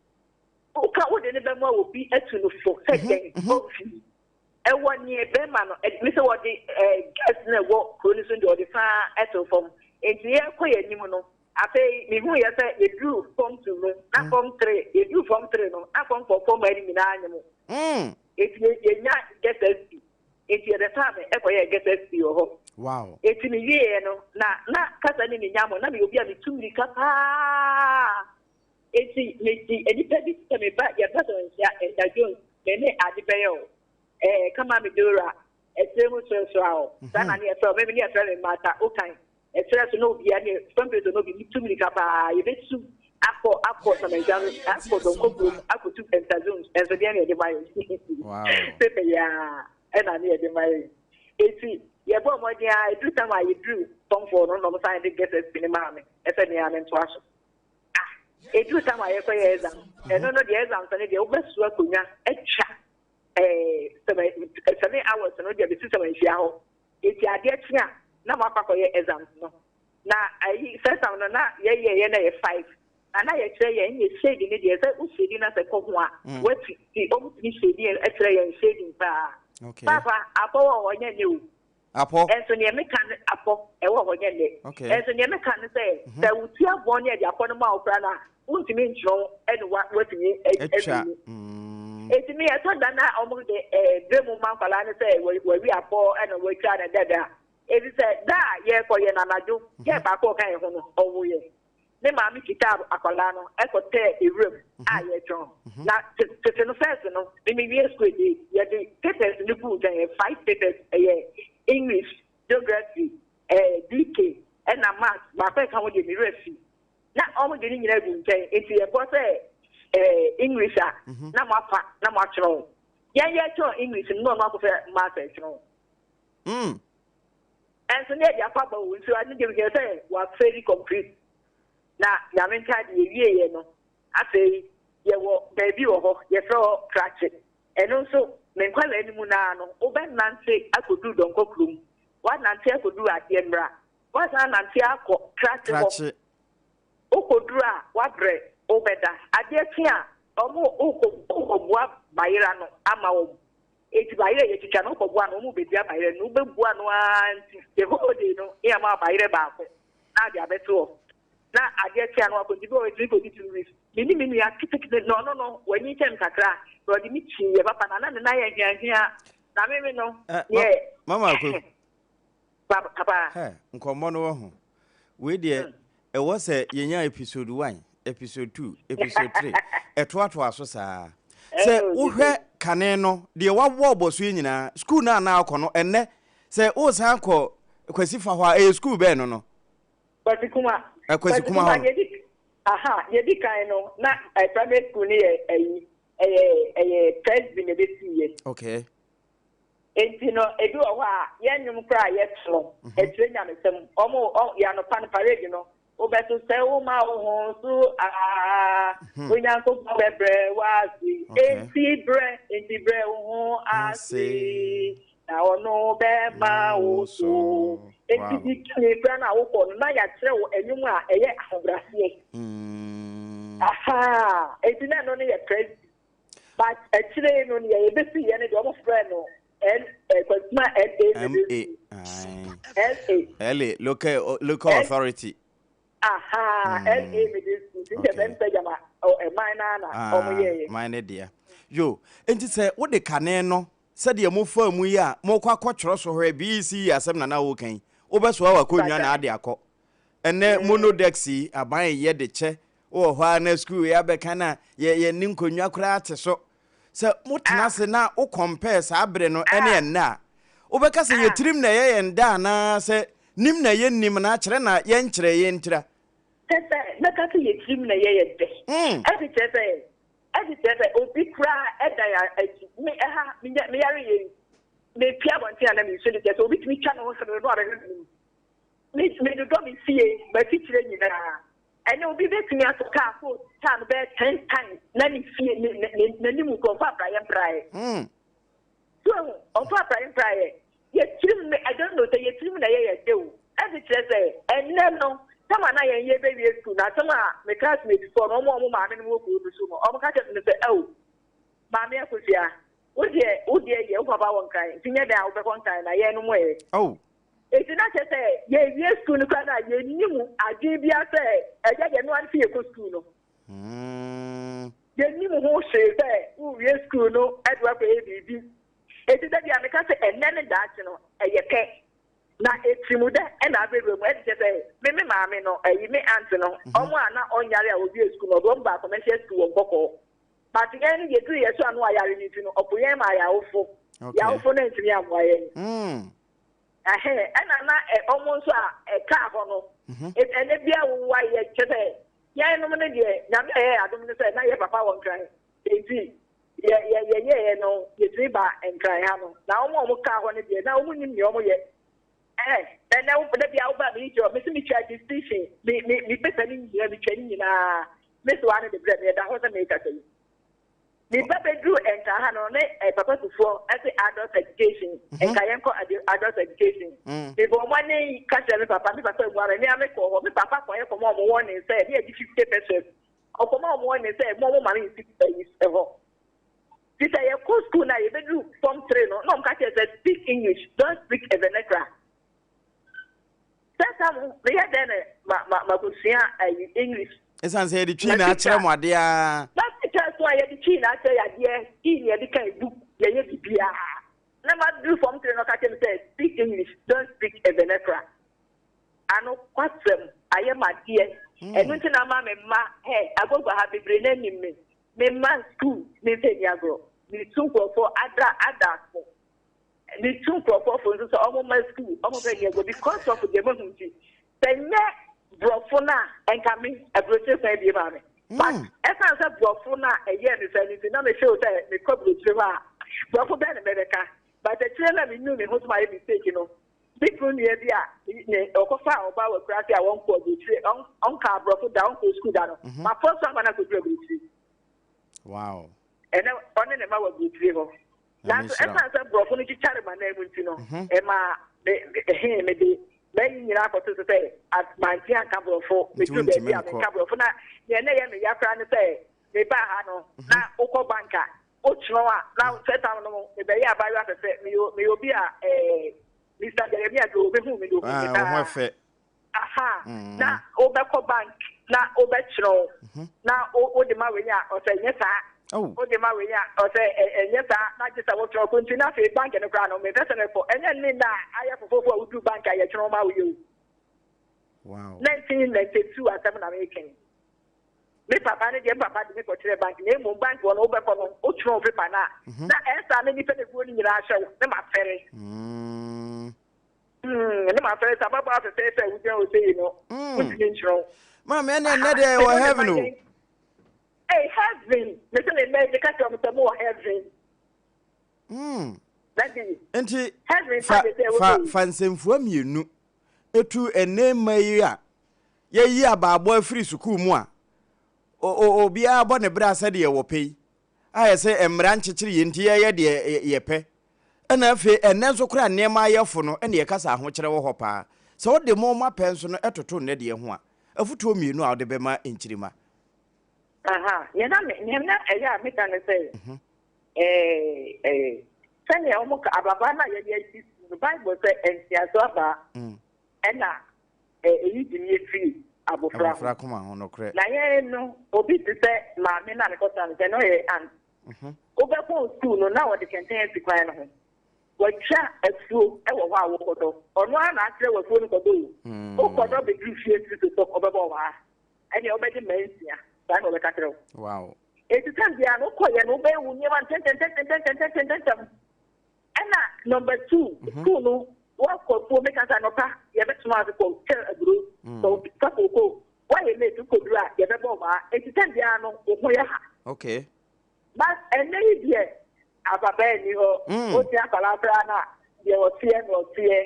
Woka wode ne bɛma obi atu no fo sɛ dɛn ɔmfi. Ɛwɔ neɛ bɛrima no me sɛ wɔde ɛɛ gas na ɛwɔ kuro no so deɛ ɔde faa ɛto fam nti yɛkɔ yɛn anim no. Afei mihuiɛ sɛ yɛduruu form two no, na form three, yɛduruu form three no, na form four form no nyinaa nye mo. Enti yɛnya guest SP. Enti yɛbɛfaa me kɔyɛɛ guest SP wɔ hɔ. Wow. Enti mewieeɛ no, na na kasa ne menya mo, na meyɛ obi a metu mmirika paa. Enti mede nnipa bi sɛ meba, yɛba sɛ nhyia, Esther Jones, me ne ade bɛyɛ o, ɛɛ Kama Medora, ɛserɛ mu sorosoro o, saa na ne yɛfrɛ o, me ne yɛfrɛ me Martha Okan. Ɛserɛ so na obiara ne fam so na obi tu mmirika paa yɛbɛtu akɔ akɔ Samantwa no akɔ Dɔnkɔ kurom akɔtu Ntazon nso deɛ na yɛde ma yɛn pepa yi ara ɛna ne yɛde ma yɛn eti yɛbɔ mmɔden a ɛduru tam a yɛduru fɔmfoɔ no na wɔn san de gɛsɛ bi ne maa me ɛsɛ nea me ntoa so ah ɛduru tam a yɛkɔyɛ exam ɛno no deɛ exam sɛ ne deɛ wobɛso akonnwa atwa ɛɛ 7 hours no deɛ bɛsi sɛmɛnhyia hɔ. Enti adeɛ kye a na moakɔ akɔyɛ exams no. Na ayi first time no na yɛyɛ yɛ na yɛ 5. Na na yɛkyerɛ yɛn yɛ shade ne deɛ sɛ wo shade na sɛ kɔ ho a wati ti ɔmo tumi shade yɛn kyerɛ yɛn shading paa. Okay. Paapa apɔ wɔ hɔ nyɛ nnɛ o. Apɔ. Ɛnso neɛ meka ne apɔ ɛwɔ hɔ nyɛ nnɛ. Okay. Ɛnso neɛ meka ne sɛ sɛ wo ti abɔn ne ɛde apɔ no ma wo koraa no a wontumi nkyerɛw ɛne wa watumi Atwa. awi. Enti me ɛtɔ da na wɔn de ɛɛ bere mu ma nkwadaa no sɛ wɔawi apɔ ɛna wɔatwa na dada. Eti sɛ da a yɛkɔ yɛ n'anadwo yɛ baako ɔka yɛn ho no ɔwo yɛ. Ne maame kita akwadaa no ɛkɔ tɛɛ ewuram a yɛtwɛn. Na tete no first no me me wie school de yɛde papers no gu nkyɛn yɛ five papers ɛyɛ English, Geography, ɛɛ DK ɛna Maths baako ɛka ho deɛ me werɛ fi. Na wɔn de ne nyinaa gu nkyɛn nti yɛbɔ sɛ ɛɛ English a na mo afa na mo atwerɛ yɛn yɛ kyerɛ English no na ɔno akɔfɛ Maths ɛkyerɛ. Ɛnso ne yɛde akɔ aba o nso ade deɛ mekyerɛ sɛ wafɛli complete na Nyame ntaade yɛwie yɛ no afei. Yɛwɔ baabi wɔ hɔ, yɛfrɛ hɔ Krakye. Ɛno nso, me nkwadaa no mu no ara no, wobɛnante akɔduru Dɔnkɔ kurom, woanante akɔduru Adeɛ Mmra, woasan anante akɔ Krakye hɔ. Krakye. Wokɔduru a, woabrɛ, wobɛda. Adeɛ kye a, wɔn wokɔ wokɔboa bayerɛ ano ama wɔn. Enti bayerɛ a yɛatwitwa no, wokɔboa ano, wɔn rebɛdua bayerɛ no, wobɛboa ano ara nti, the whole day no, ne yɛama wo bayerɛ baako na ade abɛto hɔ. Na adeɛ kye a na wakɔ, nti bi wɔ hɔ a ɛtumi kɔdi 2 weeks. Me ne me nua ketekete, na ɔno no, wanyin kyɛn me kakra, na ɔde me kyiiɛ papa, na na ne nan yɛ hweanhwea, na me me no, Eh, ma, neɛ mama Akwaku. Papa. Hɛ, nkɔmmɔ no wɔ ho. Wei deɛ, ɛwɔ sɛ yɛnya episode 1, episode 2, episode 3, ɛtoatoa so saa. Sɛ wohwɛ kane no, deɛ wabɔ ɔbɔso yi nyinaa, sukuu no a na akɔ no, ɛnnɛ, sɛ wosan kɔ Kwasi fa hɔ a, ɛyɛ sukuu bɛn no no? Kwasi Kuma. Ɛ, Kwasi Kuma hɔ no. Yɛdi, aha, yɛdi kan no, na eh, primary school no yɛ ɛyi, ɛyɛ, ɛyɛ Presby na ɛbɛsiiɛ. Okay. Enti no, ebi wɔ hɔ a, yɛn nnwom koraa a yɛto no, ɛkyerɛ nyamesɛm. Wɔn, wɔn, yɛn anɔpa no parade no, wobɛto sɛ woma wo ho so aa, Onyankopɔn bɛbrɛ wo ase. Enti brɛ, enti brɛ wo ho ase, na ɔno bɛma wo so. Enti beginning koraa no a wokɔ no, na yɛakyerɛ wo nnwom a ɛyɛ ahobrɛaseɛ. Ahaa, enti na ɛno no yɛ praise. But akyire no nea yɛbɛsi yɛ no deɛ wɔn frɛ no N eh, Kwasima N A M A L A L A local local N authority. Aha L A middle school nti Okay. bɛn sɛ gyama ɛman naa na Ah, wɔn yɛɛ. man ne dea. Yo, nti sɛ wode kane no sɛdeɛ mofaa mu yi a mokɔ akɔtwerɛ so hɔ BEC yi asɛm na na woka yi wobɛsoa w'akonnwa na ade akɔ. Ɛnɛ monodex yi aban yɛ de kyɛ Wowɔ hɔ ara na sukuu wei abɛka na yɛ yɛnni nkonnwa koraa te so. Sɛ motena ase na wo compare saa bere no ne ɛnnɛ a, wobɛka sɛ yɛ tirim na ɛyɛ yɛn dɛ anaa sɛ nim na yɛnnim na kyerɛ na yɛnkyerɛ yɛn ntira? Kyerɛ sɛ, mɛka sɛ yɛ tirim na ɛyɛ yɛn dɛ. Ɛde kyerɛ sɛ, ɛde kyerɛ sɛ obi koraa ɛdan akyi. Me ɛha, menya, meyare yɛ yi, mepue abɔnten a na mesu de kyerɛ sɛ obi tumi twa ne ho hwene no na wabɛhwɛ m'anim. Me, medodɔ me fie, m'afikyire nyinaa. Ɛnnɛ obi bɛtumi atɔ kaa kɔ kaa no bɛyɛ ten times na ne fie ne ne ne n'anim nso ɔmfa apraeɛ mpraeɛ. So ehu ɔmfa apraeɛ mpraeɛ. Yɛ tirim no I don't know sɛ yɛ tirim na ɛyɛ yɛ dɛ o. Ɛde kyerɛ sɛ ɛnnɛ no tam a na yɛn yɛbɛwie sukuu no asɛm a me classmate foɔ no wɔn a wɔn maame nom wɔ kuro no so no wɔn ka kyerɛ me sɛ ao maame Akosua wo deɛ wo deɛ yɛ wo papa wɔ Nkran nti nyɛ dɛn a wobɛkɔ Nkran na yɛn nom ɛ. Oh. Enti na kyerɛ sɛ yɛrewie sukuu no koraa no a, yɛnni mu adwene biara sɛ agya deɛ ɛno ara ne sɛ yɛkɔ sukuu no. Yɛnnim ho hwee sɛ worewie sukuu no de woakɔyɛ biribi. Enti da biara meka sɛ ɛnnɛ ne daakye no, ɛyɛ pɛ. Na atirimudɛ na abɛwura mu. Ɛde kyerɛ sɛ me me maame no, ayi me aunt no, wɔn a na ɔnyare a wɔwie sukuu no, ɔde wɔn baa commercial school wɔ Nkɔkɔɔ. But yɛn no yɛduru yɛn so a na wayare no nti no, ɔpo yɛn maa yɛn awofo. Yɛn awofo no antumi ammoa yɛn. Ɛhɛn, ɛna na ɛ, wɔn nso a ɛkaa hɔ no, ɛ- ɛnɛ bi a wowu ayɛ kyɛ sɛ yɛnom no deɛ, Nyame a ɛyɛ yɛn adom no sɛ na yɛ papa wɔ Nkran, enti yɛ, yɛ, yɛyɛeɛ no, yɛtumi baa Nkran ha no. Na wɔn a wɔkaa hɔ no deɛ, na wɔn nnim nea wɔyɛ. Ɛ, ɛnɛ wo, da bi a woba a meyi kyerɛ wo, mese metwa distinction, me, me, me paper no nyinaa, metwa ne nyinaa, me soa no de brɛ me, ɛda hɔ sɛ merekasa yi. Me ba bɛduru Nkran ha no ne papa Kufuor se adult education, nka yɛnkɔ adult education. Me bɔɔ mmɔden ka kyerɛɛ me papa, me papa ammua me, me ara me kɔɔ hɔ, me papa kɔeɛ kɔma wɔn warning sɛ ne yɛgye 50 pesewas, ɔkɔma wɔn warning sɛ mo wɔn ma me nsi ayi hɔ. Nti sɛ yɛkɔ school no a yɛbɛduru form 3 no na wɔn ka kyerɛ sɛ speak English, don't speak vernacular. Sɛ tam meyɛ dɛn na ma ma makosua ayi English. Ɛsiane sɛ yɛde Twi na akyerɛ mo adeɛ ara. Na teacher nso a yɛde Twi na akyerɛ yɛ adeɛ, Twi na yɛde kan book, yɛyɛ biribiara. Na maduru form three no ɔka kyerɛ me sɛ speak English, don't speak vernacular. Ano kwasɛm ayɛ m'adeɛ. Ɛno nti na ama me mma hɛ agogua ha bebree no anim me. Me mma school memfa nni agorɔ. Metu nkurɔfoɔ ada ada aso. Me tu nkurɔfoɔ fo nso sɛ ɔmo mma school ɔmo bɛ nyɛ go because of deɛ mahu nti sɛ nyɛ brɔfo no a nka me aburokyire kwan abie maa me but ɛsan sɛ brɔfo no a ɛyɛɛ me fɛ no nti na me feel sɛ mekɔ aburokyire hɔ a brɔfo bɛn na mɛbɛka but akyire na me nu me ho so mayɛ mistake no me kunu nua bi a ne ɔkɔfa ɔbaa wɔ akuraase a wɔnkɔ aburokyire ɔnka aborɔfo da ɔnkɔ school da no mafɔ so ama no akɔduru aburokyire. Wow. Ɛnɛ ɔne ne mma wɔ aburokyire hɔ. Nyame Nanso nhyira wo. ɛsiane sɛ borɔfo no twitware m'anan mu nti no, ɛmaa me, me, mede m'ayi nyinaa kɔto so sɛ mante anka borɔfo. Nti Meduru wontumi baabi a nkɔ. menka borɔfo. Na nea na ɛyɛ me ya koraa ne sɛ mebaa ha no, na wokɔ bank a, wotwerɛ a, na sɛ tam no mebɛyɛ abaayewa fɛfɛ. Meyɛ, meyɛ obi a ɛɛ, Mr. Jeremiah de obehu me de ohu me Ah, wo ho paa. ɛfɛ. Aha, na wobɛkɔ bank na wobɛkyerɛw na wode ma wei a ɔsɛ nyɛ saa. Wode ma wei a ɔsɛ ɛnyɛ saa na gye sɛ wokyerɛw ko nti na afei bank no koraa no mepɛ sɛ mekɔ. Ɛnyɛ nne nna a ayɛ fofofo a wodu bank a yɛkyerɛw ma wo yɛ o. Wow. 1992 asɛm na meka yi. Me papa no deɛ me papa de me kɔkyerɛɛ bank na mmom bank hɔ no wobɛkɔ no wotwerɛ wo paper no a na ɛsa na nnipa no aguo no nyinaa hyɛ wo na mafɛre. Ne mafɛre sɛ ababaawa fɛfɛɛfɛ a wogyina hɔ sei no wontumi nkyerɛ wo. Maame ɛne ɛnɛ deɛ ɛwɔ heaven o. Hey, heaven! Me sɛ me mma yi meka kyerɛ wɔn sɛ mowɔ heaven. Daddy, Nti heaven fa pa de sɛ ɛwɔ fa hɔ yi. fa nsɛmfua mmienu etu ɛnɛ mma yi a yɛyi abaabɔ afiri sukuu mu a obiara bɔ ne bra sɛdeɛ wɔpɛ yi ayɛ sɛ mmara nkyekyere yɛn nti yɛyɛ deɛ yɛpɛ. Ɛna afei ɛnnɛ nso koraa nneɛma ayɛ fo no ɛna yɛka sɛ ahokyerɛ wɔ hɔ paa. Sɛ wode mo mma pɛ nso no ɛtoto nnɛ deɛ ho a, afutuo mmienu a wode bɛma nkyirimma. Aha, nea na me, nea na ɛyɛ a meka ne sɛ, ɛɛ, ɛɛ, sɛnea wɔn ka ababaa no a yɛde asi no, Bible sɛ nteaso abaa ɛna ɛyi gyimie firi abofra ho. Abofra koma ho, nokorɛ. Na yɛn no, obi te sɛ maame no a mekɔsraa no sɛ na ɔyɛ aunt. Wobɛkɔ sukuu no, na wɔde kɛntɛn asi kwan no ho. Watwa afuo wɔ hɔ a wokɔdɔ. Ɔno ara na akyerɛ wo afuo no kɔdɔ o. Wokɔdɔ bɛduru fie tiri so sɛ ɔbɛbɔ wo ha. Ɛnneɛ wobɛgye mmaa nsia. Saa na ɔbɛka kyerɛ wo. Wow. Enti tɛm biara no, wokɔyɛ no, wobɛyɛ wo nneɛma ntɛntɛntɛntɛntɛntɛntɛntɛm. Ɛna number two, school no, woakɔ afuo, meka sɛ anɔpa yɛbɛsoma wo sɛ kɔ twa aburo, kɔ twa kooko. Woayɛ late, wokɔduru a, yɛbɛbɔ wo maa. Enti tɛm biara no, wo ho yɛ ha. Okay. But ɛnnɛ yi deɛ, ababaa nni hɔ. Wote akwadaa koraa no a, deɛ ɔteɛ na ɔteɛ,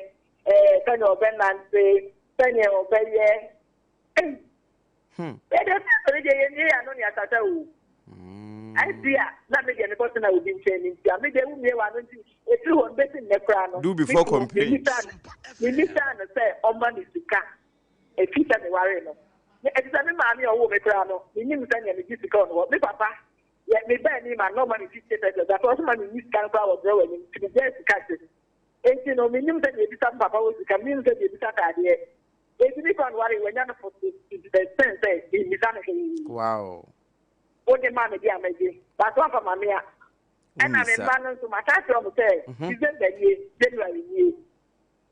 ɛɛ, sɛdeɛ ɔbɛnante, sɛdeɛ ɔbɛyɛ. Ei! Yɛdeɛ sɛ deɛ yɛnwie yɛn ano ne asasa o. Ɛnti a, na me deɛ mekɔtena obi nkyɛn no nti a, me deɛ womie w'ano nti, ɛfiri hɔ no bɛsi nnɛ koraa no, Do me before kunu, complain. mebisaa no, mebisaa no sɛ ɔmma me sika ɛfiri sɛ mewaree no. Me, ɛte sɛ me maame a ɔwoo me koraa no, mennim sɛdeɛ megye sika wɔ ne hɔ. Me papa, yɛ, mebaa anim a, na ɔma me 50 pesewas, afei ɔse ma menyi sika no koraa wɔ drawer no mu, nti megyae sika gye. Enti no, mennim sɛdeɛ ɛbisa me papa hɔ sika, mennim sɛdeɛ ɛbisa ataadeɛ. Enti me kura no ware, wanya no for sɛn sɛ memmisa no hwee. Wow. Wode ma me de a mɛgye, but woamfa ma me a. Ɛna me Wommisa. mma no nso, maka akyerɛ wɔn sɛ, December nie, January nie.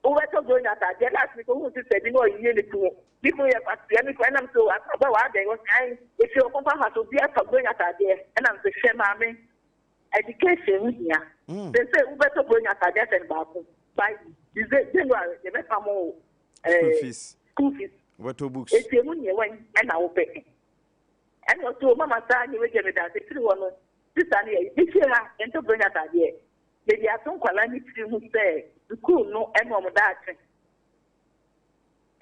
Wobɛtɔ Buronya ataadeɛ. Last mekɔhuu sister bi na ɔreyie ne kunu. Ne kunu yɛ kwasea, me kunu ɛnam so aba w'adɛn? Ɔse ae, ɛfiri ɔkɔmfa ha so obiara tɔ Buronya ataadeɛ. Ɛnam so hwɛ maame, education ho hia. Seesei wobɛtɔ Buronya ataadeɛ ahyɛ no baako. By December, January yɛbɛpam wo School eh, fees. school fees. Wobɛtɔ books. Eti emu nea wɛn ɛna wopɛ. Ɛna ɔse o mama saa nyɛ wei deɛ meda ase. Firi hɔ no, sister no yɛ, me fie ha yɛntɔ Buronya ataadeɛ. Mede ato nkwadaa no tiri ho sɛ sukuu no ne wɔn daakye.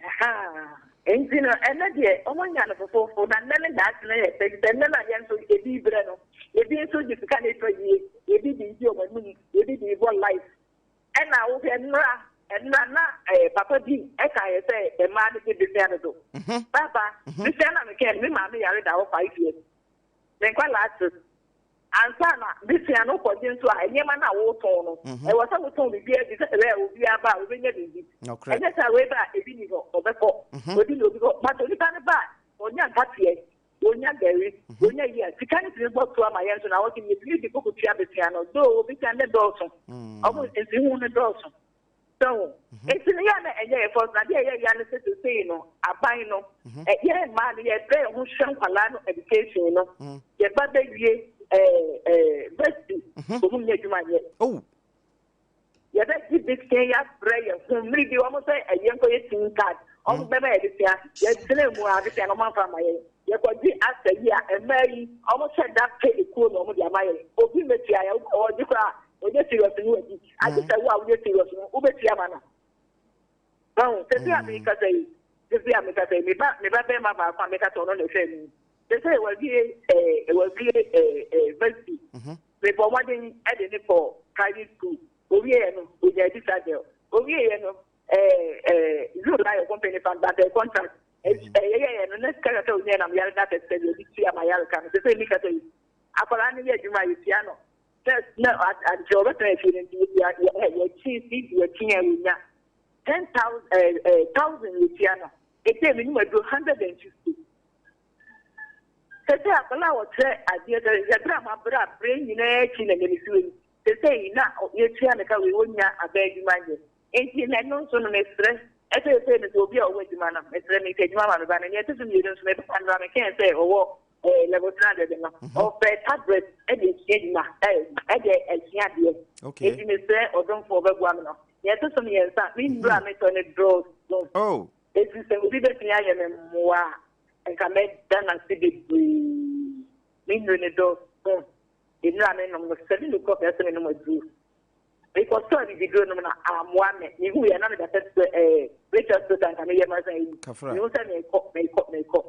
Ahaa. Enti no, ɛnnɛ deɛ wɔanya no fofoofo, na nnɛ ne daakye no yɛ fɛ. Efisɛ nnɛ na yɛn nso ebi rebrɛ no, ebi nso gye sika na etwa yie, ebi de redi wɔn anim, ebi de rebɔ life. Ɛna wohwɛ nnora, nnora na eh, papa bi ɛka yɛ sɛ mmaa no gye besia dodo. Papa, besia na mekɛn no, me maame yare da hɔ 5 years. Me nkwadaa te. Ansa na bosea no wokɔgye nso a, nneɛma no a woretɔn no, ɛwɔ sɛ wotɔn biribiara bi sɛdeɛ ɛbɛyɛ a obiara ba a, ɔbɛnya biribi. Ɛnyɛ sɛ wei ba a, ebi nni hɔ, ɔbɛkɔ. Obi na obi kɔ. But onipa no ba a, ɔnya nkateɛ, ɔnya gari, ɔnya yi a, sika no tumi bɔ to ama yɛn nso na wɔtwe yɛtumi de kɔkɔtua bosea no. Though bosea no dɔɔso, wɔn nsiho no dɔɔso. So ho? Nti no yɛ a na ɛnyɛ yɛ fɔs na adeɛ a ɛyɛ ya ne sɛ sesei no aban no yɛn mmaa no yɛbrɛ yɛn ho hwɛ nkwadaa no education no yɛba bɛwie ɛɛ varsity wɔn nyɛ adwuma nyɛ. Yɛbɛgye biskin yɛabrɛ yɛn ho mmere bi wɔn sɛ ɛyɛ nkɔ yɛ teen card wɔn bɛma yɛ biskia yɛtena mu a biskia no wɔn amfa ama yɛn yɛkɔgye asa yi a mmaa yi wɔn hyɛ da pɛ ekuo na wɔn de ama yɛn obi mɛtua yɛ ɔgye koraa Ɔnyɛ serious no wadi. Agye sɛ wo a woyɛ serious no wobɛtua ama no. Wahu? Sɛsi a mekasa yi, sɛsi a mekasa yi, me ba, me ba bɛrima baako a meka sɛ ɔno na ɛhwɛ me yi. Sesei wawie ɛɛ wawie ɛɛ ɛɛ varsity. Mebɔ mmɔden de no kɔɔ private school. Owieɛ no, onyaa visa girl. Owieɛ no, ɛɛ ɛɛ Zoom ayɛ company fund but ɛyɛ contract. Ɛyɛyɛɛ no, na sika kakra a onyae na meyare no atɛsɛ deɛ ɔde tua m'ayareka no. Sesei meka sɛ akwadaa no yɛ adwuma a yɛtua no. Sɛ na ankyɛ ɔbɛtena fie no nti yɛtua yɛ yɛkyi fees yɛkyi a yɛnya 10,000 ɛɛ ɛɛ thousand yɛtua no. Ɛsei menim aduro 150. Seesei akwadaa a ɔkyerɛ adeɛ sɛ hwɛ berɛ a mabrɛ a berɛ nyinaa akyi na mene siwei yi seesei na yɛtua ne ka wei ɔnnya abɛn adwuma nyɛ nti na ɛno nso no mesrɛ ɛsɛ seesei no sɛ obi a ɔwɔ adwuma no mesrɛ mepɛ adwuma ma me ba no nea ɛto so mmienu nso me ba no mekɛn sɛ ɔwɔ eh, level 300 no mhm. ɔpɛ tablet ɛde asua adwuma ɛde asua adeɛ nti mesrɛ ɔdomfoɔ bɛboa me no nea ɛto so mmiɛnsa me nnuro a metɔ ne dɔɔso oh. Enti sɛ obi bɛtumi ayɛ me mmoa a, nka mɛda no ase bebree. Me nnuro no dɔɔso. Nnuro a menom no, 7 o'clock ɛsɛ menom aduro. Mekɔtɔɔ abibiduro nom no, ammoa me. Mehuiɛ na meda sɛ sɛ ɛɛ Rachel Sota nka meyɛ ma sɛ yi. Mehu sɛ meekɔ, meekɔ, meekɔ.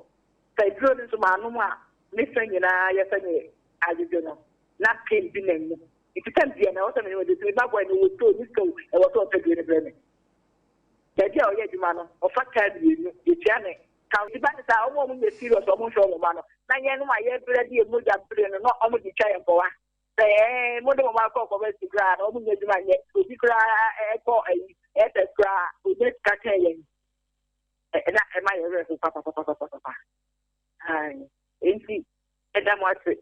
Sɛ aduro no nso manom a, me fɛ nyinaa yɛ sɛ neɛ adwodwo no, na pain bi nam mu. Nti tam biara na ɛwɔ sɛ menom aduro. Nti me ba boy no ɔwɔ store, ne sika o, ɛwɔ sɛ ɔtɔ aduro no brɛ me. Baabi a ɔyɛ adwuma no, ɔfa kaa mmienu, yɛtua ne ka. Nti ba no saa, wɔn a wɔnyɛ serious a wɔnhwɛ wɔn mma no, na yɛnom a yɛbrɛ de yɛn mogya bere no, na wɔde twa yɛn pɔwa. Sɛ ɛɛ mode mo mma kɔ kɔmɛsi koraa na wɔnyɛ adwuma nyɛ, obi koraa kɔ ayi SS koraa, ɔnya sika kyɛn yɛn. Na ɛma yɛn werɛ ho papapapapapa. Nti, ɛda mo ase.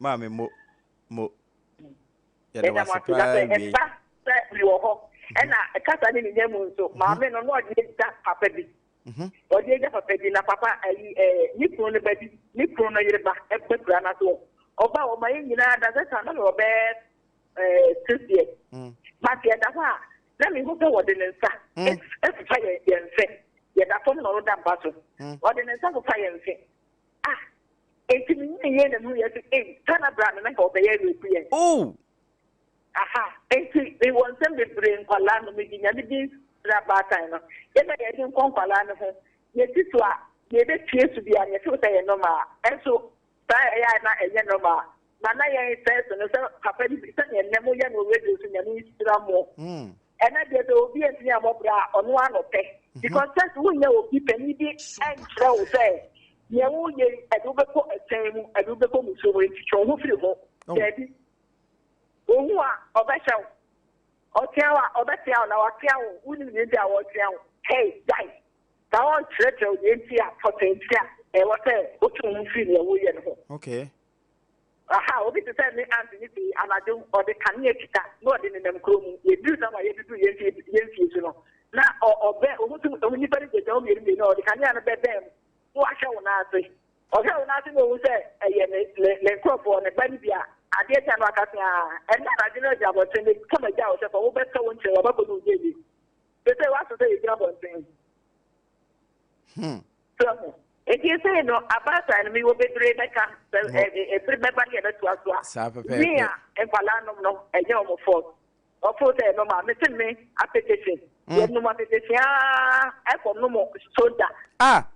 Maame mo mo yɛda wo ase paa awiei. Ɛba sɛ mewɔ hɔ ɛna kasa ne ne nya mu nso mhm. maame no na ɔde agya papa bi mhm. ɔde agya papa bi na papa ayi ɛɛ ne kunu no ba bi ne kunu no yere ba ɛbɛ kura na so ɔba ɔma yɛn nyinaa da sɛ saa na ɔbɛɛ ɛɛ six years mm. but yɛda hɔ a na mehu sɛ wɔde ne nsa mm. ɛfefa yɛn yɛn mfe yɛda fam na ɔno da mpa so mm. ɔde ne nsa fefa yɛn mfe Ah, enti me nyini yie na mehu yɛ sɛ, ei, Tana bra no na nka ɔbɛyɛ rape yɛn. Oh! Aha, enti mewɔ nsɛm bebree nkwadaa no, mede Nyame din srɛ abaatan no, yɛn na yɛde nkɔ nkwadaa no ho, yɛsi so a, deɛ ɛbɛpue so biara no, yɛfeel sɛ ɛyɛ normal, ɛnso saa ɛyɛ a na ɛnyɛ normal, na na yɛn sɛe so no sɛ papa no bi, sɛdeɛ nnɛ moyɛ no wɔ radio so, Nyame nhyira mo. Ɛnɛ deɛ sɛ obi antumi ammɔ bra a, ɔno ara na ɔpɛ. Because sɛ wonyɛ obi panin bi nkyerɛ wo sɛ nea woyɛ yi ɛde wobɛkɔ ɛsɛn mu, ɛde wobɛkɔ musuo mu, nti twe wo ho firi ho. Oh. Daabi. Ohu a, ɔbɛhyɛ wo. Ɔtea wo a, ɔbɛtea wo na watea wo. Wonim deɛ nti a wɔretea wo. Hey, guys, saa ɔnkyerɛkyerɛ wo deɛ nti a, pɔtee nti a ɛwɔ sɛ wotwe wo ho firi nea woyɛ no ho. Okay. Aha, obi te sɛ me aunt no fii anadwo, ɔde kanea kita na ɔde nenam kurow mu. Yeduru tam a yɛduduu yɛn fie yɛn fie so no, na ɔ ɔbɛ ohu sɛ ohu nnipa no gyinagyina hɔ mmienu mmienu a ɔde kanea no bɛbɛn mu na wahwɛ wɔn ase. Ɔhwɛ wɔn ase na ohu sɛ ɛyɛ ne ne ne nkurɔfoɔ, ne ba no bi a, adeɛ kye a na waka sɛ, Ah, ɛnnɛ anadwo no agyina abɔnten, meka m'agya a ɔhyɛ fam, wobɛtɔ wo nkyɛn, wabɛkɔ ne wo gyedie. Seesei woaso sɛ yɛgyina abɔnten. Hmm. So ahu? Enti sei no, abaatan no, mewɔ bebree bɛka, sɛ ɛbere bɛba ne yɛbɛtoa so a. Saa pɛpɛɛpɛ. Me a nkwadaa nom no, ɛnyɛ wɔn fault. Wɔfo sɛ ɛnom a, mese me apetehye. Mm. Yɛnom apetehye aa ɛkɔ nom soda. Ah!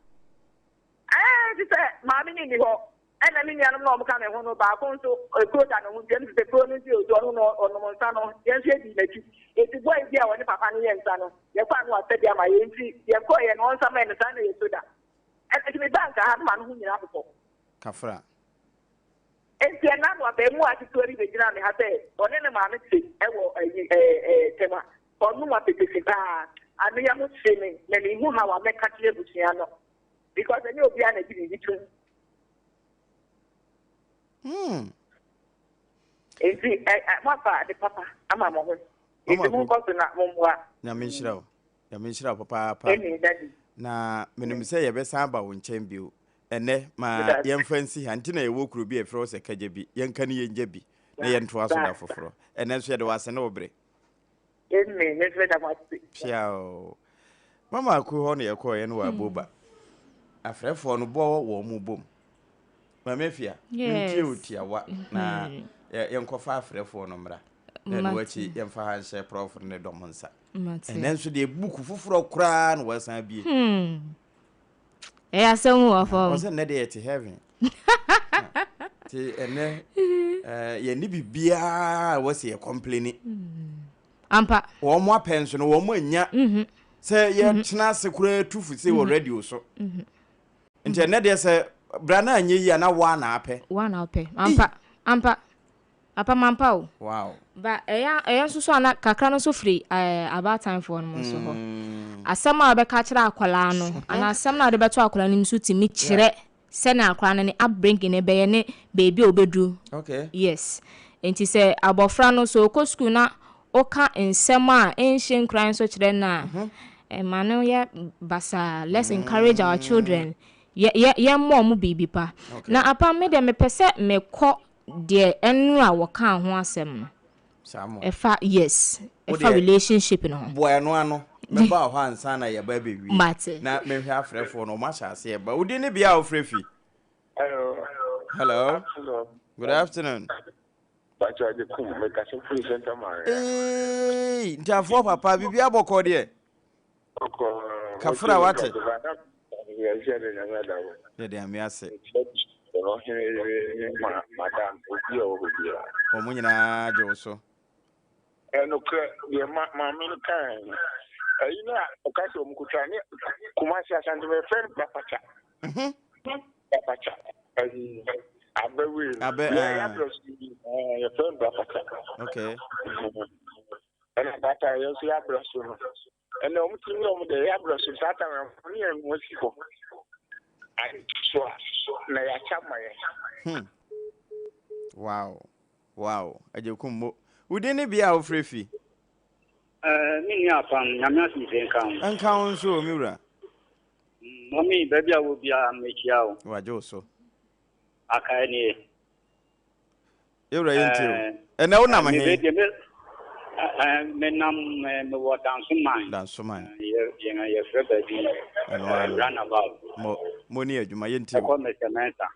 Ɛɛ, te sɛ maame no nni hɔ. Ɛna me nuanom na wɔka me ho no, baako nso, kuro da ne ho nti, ɛno te sɛ kuro no nti, ɔno no ɔnom nsa no, yɛn nso yɛdii n'akyi. Enti boy bi a ɔne papa no yɛ nsa no, yɛkɔ a na wasa bi ama yɛn, nti yɛkɔeɛ no, ɔnsa ma yɛn no, saa na ɛyɛ soda. Ɛna nti mebaa nka ha no, m'ano ho nyinaa bobɔ. Kafra. Enti ɛna no abarimaa ketewa bi bɛgyinaa me ha sɛ ɔne ne maame te wɔ ayi ɛɛ ɛɛ Tema. Ɔnom apetesi paa. Ano yam hye me na menhu how a mɛka kyerɛ abusua no. Because ɛnyɛ obiara na ɛgye biribi tom. Hmm. Nti ɛ ɛ moafa ade papa ama mo ho. Nti monkɔ so na mommoa. Nyame nhyira wo. Nyame nhyira wo papaapa. Amen daddy. Na menim sɛ yɛbɛsan aba wo nkyɛn bio. Ɛnɛ ma yɛmfa nsi ha. Nti na yɛwɔ kuro bi a yɛfrɛ hɔ sɛ Kagya bi. Yɛnka ne yɛngya bi na yɛntoa so da foforɔ. Ɛnɛ nso yɛde wo ase ne wo bere. Amen. Me nso meda mo ase. Piaw. Mama aku hɔ na yɛkɔɔ yɛ no wɔ aboba. Afrɛfoɔ no bɔ wɔn mu bom. Maame Afia, mentie wo tiawa na yɛnkɔfa afrɛfoɔ no mmra. Na ɛno akyi yɛmfa ha nhyɛ prɔfo ne dɔm nsa. Ɛnɛ nso deɛ buku foforɔ koraa na wɔasan abie. Hmm. Ɛyɛ asɛm wɔ fam. Ɔsɛ nnɛ deɛ yɛte heaven. Nti ɛnɛ yɛnni biribiara a ɛwɔ sɛ yɛ complaini. Ampa. Wɔn apɛ nso no wɔn anya sɛ yɛtena ase koraa tu fo sei wɔ radio so. Nti ɛnɛ deɛ sɛ bra no anyɛ yie a na woa na apɛ. Woa na wopɛ. Ampa. Ampa. Apam ampa o. Wow. Ba ɛyɛ ɛyɛ nso so a na kakra no nso firi ɛɛ abaatanfoɔ no mu nso hɔ. Asɛm a wɔbɛka akyerɛ akwadaa no anaa asɛm no a wɔde bɛto akwadaa no mu nso tumi kyerɛ sɛnea akwadaa no ne upbringing no bɛyɛ ne baabi a ɔbɛduru. Okay. Yes. Nti sɛ abɔfra no sɛ ɔkɔ sukuu na woka nsɛm a ɛnhyɛ nkuran nso kyerɛ no a, ɛma no yɛ basaa. Let's encourage our children. Yɛ yɛ yɛmmɔ wɔn biribi pa. Okay. Na apam me deɛ mepɛ sɛ mekɔ Deɛ ɛnora wɔkaa ho asɛm no. Saa mo. Ɛfa yes Wo ɛfa deɛ relationship no ho. boa ɛno ano. Mɛba wɔ hɔ ansa na yɛba abɛwie. Mate. Na menhwɛ afrɛfoɔ no, wɔn ahyɛ aseɛ ba. Wo din ne bea a wofrɛ fi? Hello. Hello. Afternoon. Good afternoon. Pacho Adekum, mekasa firi Santa Maria. Eeii, Ntafoɔ papa, biribi abɔkɔ deɛ? Kafra wate. Yɛde Nyame ase. Wɔn nyinaa gye wo so. Ɛnokorɛ deɛ maame no kae no ɛyi no a ɔka sɛ ɔmo kuta ne Kumasi Asante mɛ fɛn brapakya brapakya ɛyi abɛwee no yɛ yɛ abrɛ so yɛ fɛn brapakya. Okay. Ɛna that time yɛn nso yɛabrɛ so no ɛnna wɔn ti ne wɔn deɛ yɛabrɛ so saa time wɔn ne yɛn wɔn si hɔ ade so a na yɛakyɛ ma yɛn. Hmm. Wow. Wow. Agyekum mo. Wo din ne bea a wofrɛ fi? Eh, me nua Apam, Nyame asomdwoe nka wo. Nka wo nso o, me wura. Mɔmi, baabi a wɔ biara mekyia wo. Wagye wo so. Akae nie. Yɛwura yɛ ntie o. Ɛnɛ wo nam he? Menam mewɔ Dansoman. Dansoman. Yɛfrɛ baabi roundabout. Mo mo ni adwuma yɛ ntie o. Ɛkɔ Mr. Mensah.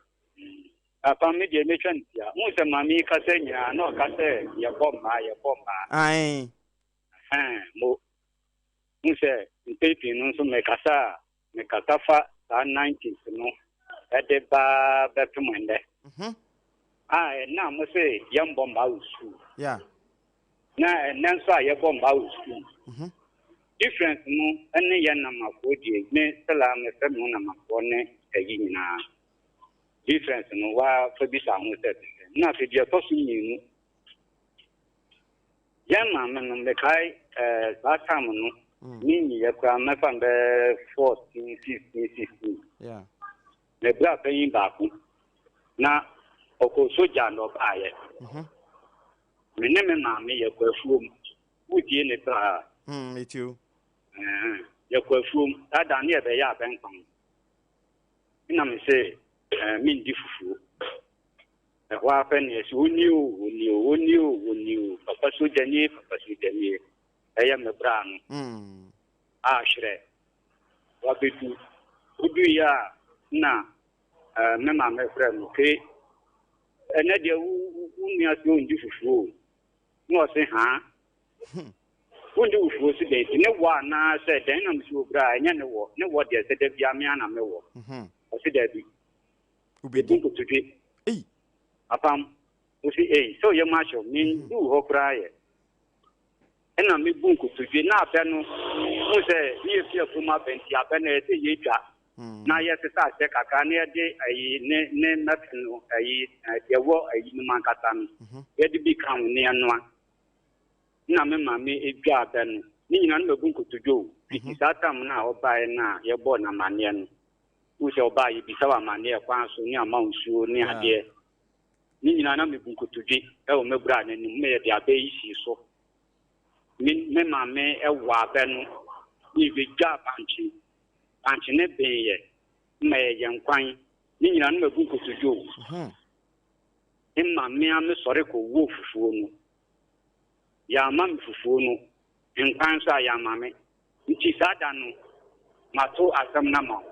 Papa me deɛ metwa no tia. Wohu sɛ maame yi kasa nyinaa na ɔka sɛ yɛbɔ mmaa yɛbɔ mmaa. Ae. Ɛhɛn mo. Wohu sɛ mpɛn pii no nso mekasa a Mekasa fa saa nineties no de ba bɛpem ɛnnɛ. A ɛnnɛ a mo se yɛmbɔ mmaa wɔ sukuu. Yeah. Na ɛnnɛ nso a yɛbɔ mmaa wɔ sukuu. Difference no ne yɛn namafoɔ die me sɛla mefrɛ me ho namafoɔ ne ayi nyinaa. Difference no wa fa bisa ho sɛ ɛte sɛn. Na afei deɛ ɛtɔ so mmienu. Yɛn maame no, mekae eh, saa time no, me nyiyɛ koraa mɛfa no bɛyɛ 14, 15, 16. Yeah. Me bra panyin baako, na ɔkɔ sogya na ɔbaayɛ. Me ne me maame yɛkɔ afuom. Wotie ne paa? Mm, metie o. Eh, yɛkɔ afuom. Saa da ne yɛbɛyɛ abɛnkwan. Ɛna me se, eh, mendi fufuo. Ɛhɔ ara pɛ na yɛse, Ɔnie o, ɔnie o, ɔnie o, ɔnie o, papa sogyanie, papa sogyanie. Ɛyɛ me bra no a hwerɛ wabedu. Oduiɛ a na me maame frɛ no, Ke, ɛnɛ deɛ wo wo nua se ɔndi fufuo o. Na ɔse, Haa? Wondi fufuo so dɛn nti? Ne wɔ anaa sɛ dɛn? Na mese, O bra, ɛnyɛ ne wɔ. Ne wɔ deɛ sɛ da biara me ara na mewɔ. Ɔse, Daabi. Wobɛdi. Mebu nkotodwe. Ei! Apam. Wosi ei, sɛ ɔyɛ mu ahyew, menduu hɔ koraa yɛ. Ɛna mebu nkotodwe, na abɛ no, wohu sɛ ne yɛfi afuom aba nti, abɛ no ɛyɛ sɛ yɛdwa na yɛsesa aseɛ kakra na yɛde ayi ne ne mmɛfe no ayi deɛ ɛwɔ ayi no mu ankasa no, yɛde bi ka ho na yɛnoa. Ɛna me maame dwa abɛ no, ne nyinaa no mabu nkotodwe o, fiti saa tam no a ɔbaeɛ no a yɛbɔɔ no amanneɛ no. Wohu sɛ ɔbaa yɛbisa wo amanneɛ kwan so ne ama wo nsuo ne adeɛ. Ne nyinaa na mebu nkotodwe wɔ m'abura no anim ma yɛde abɛ yi sii so. Me me maame wɔ abɛ no ne yɛbɛdwaa bankye. Bankye no beeɛ ma yɛyɛ nkwan. Ne nyinaa na mabu nkotodwe o. Mma me ara mesɔre kɔwɔɔ fufuo no. Yɛamma me fufuo no, nkwan nso a yɛamma me. Nti saa da no, mato asɛm no ama wo.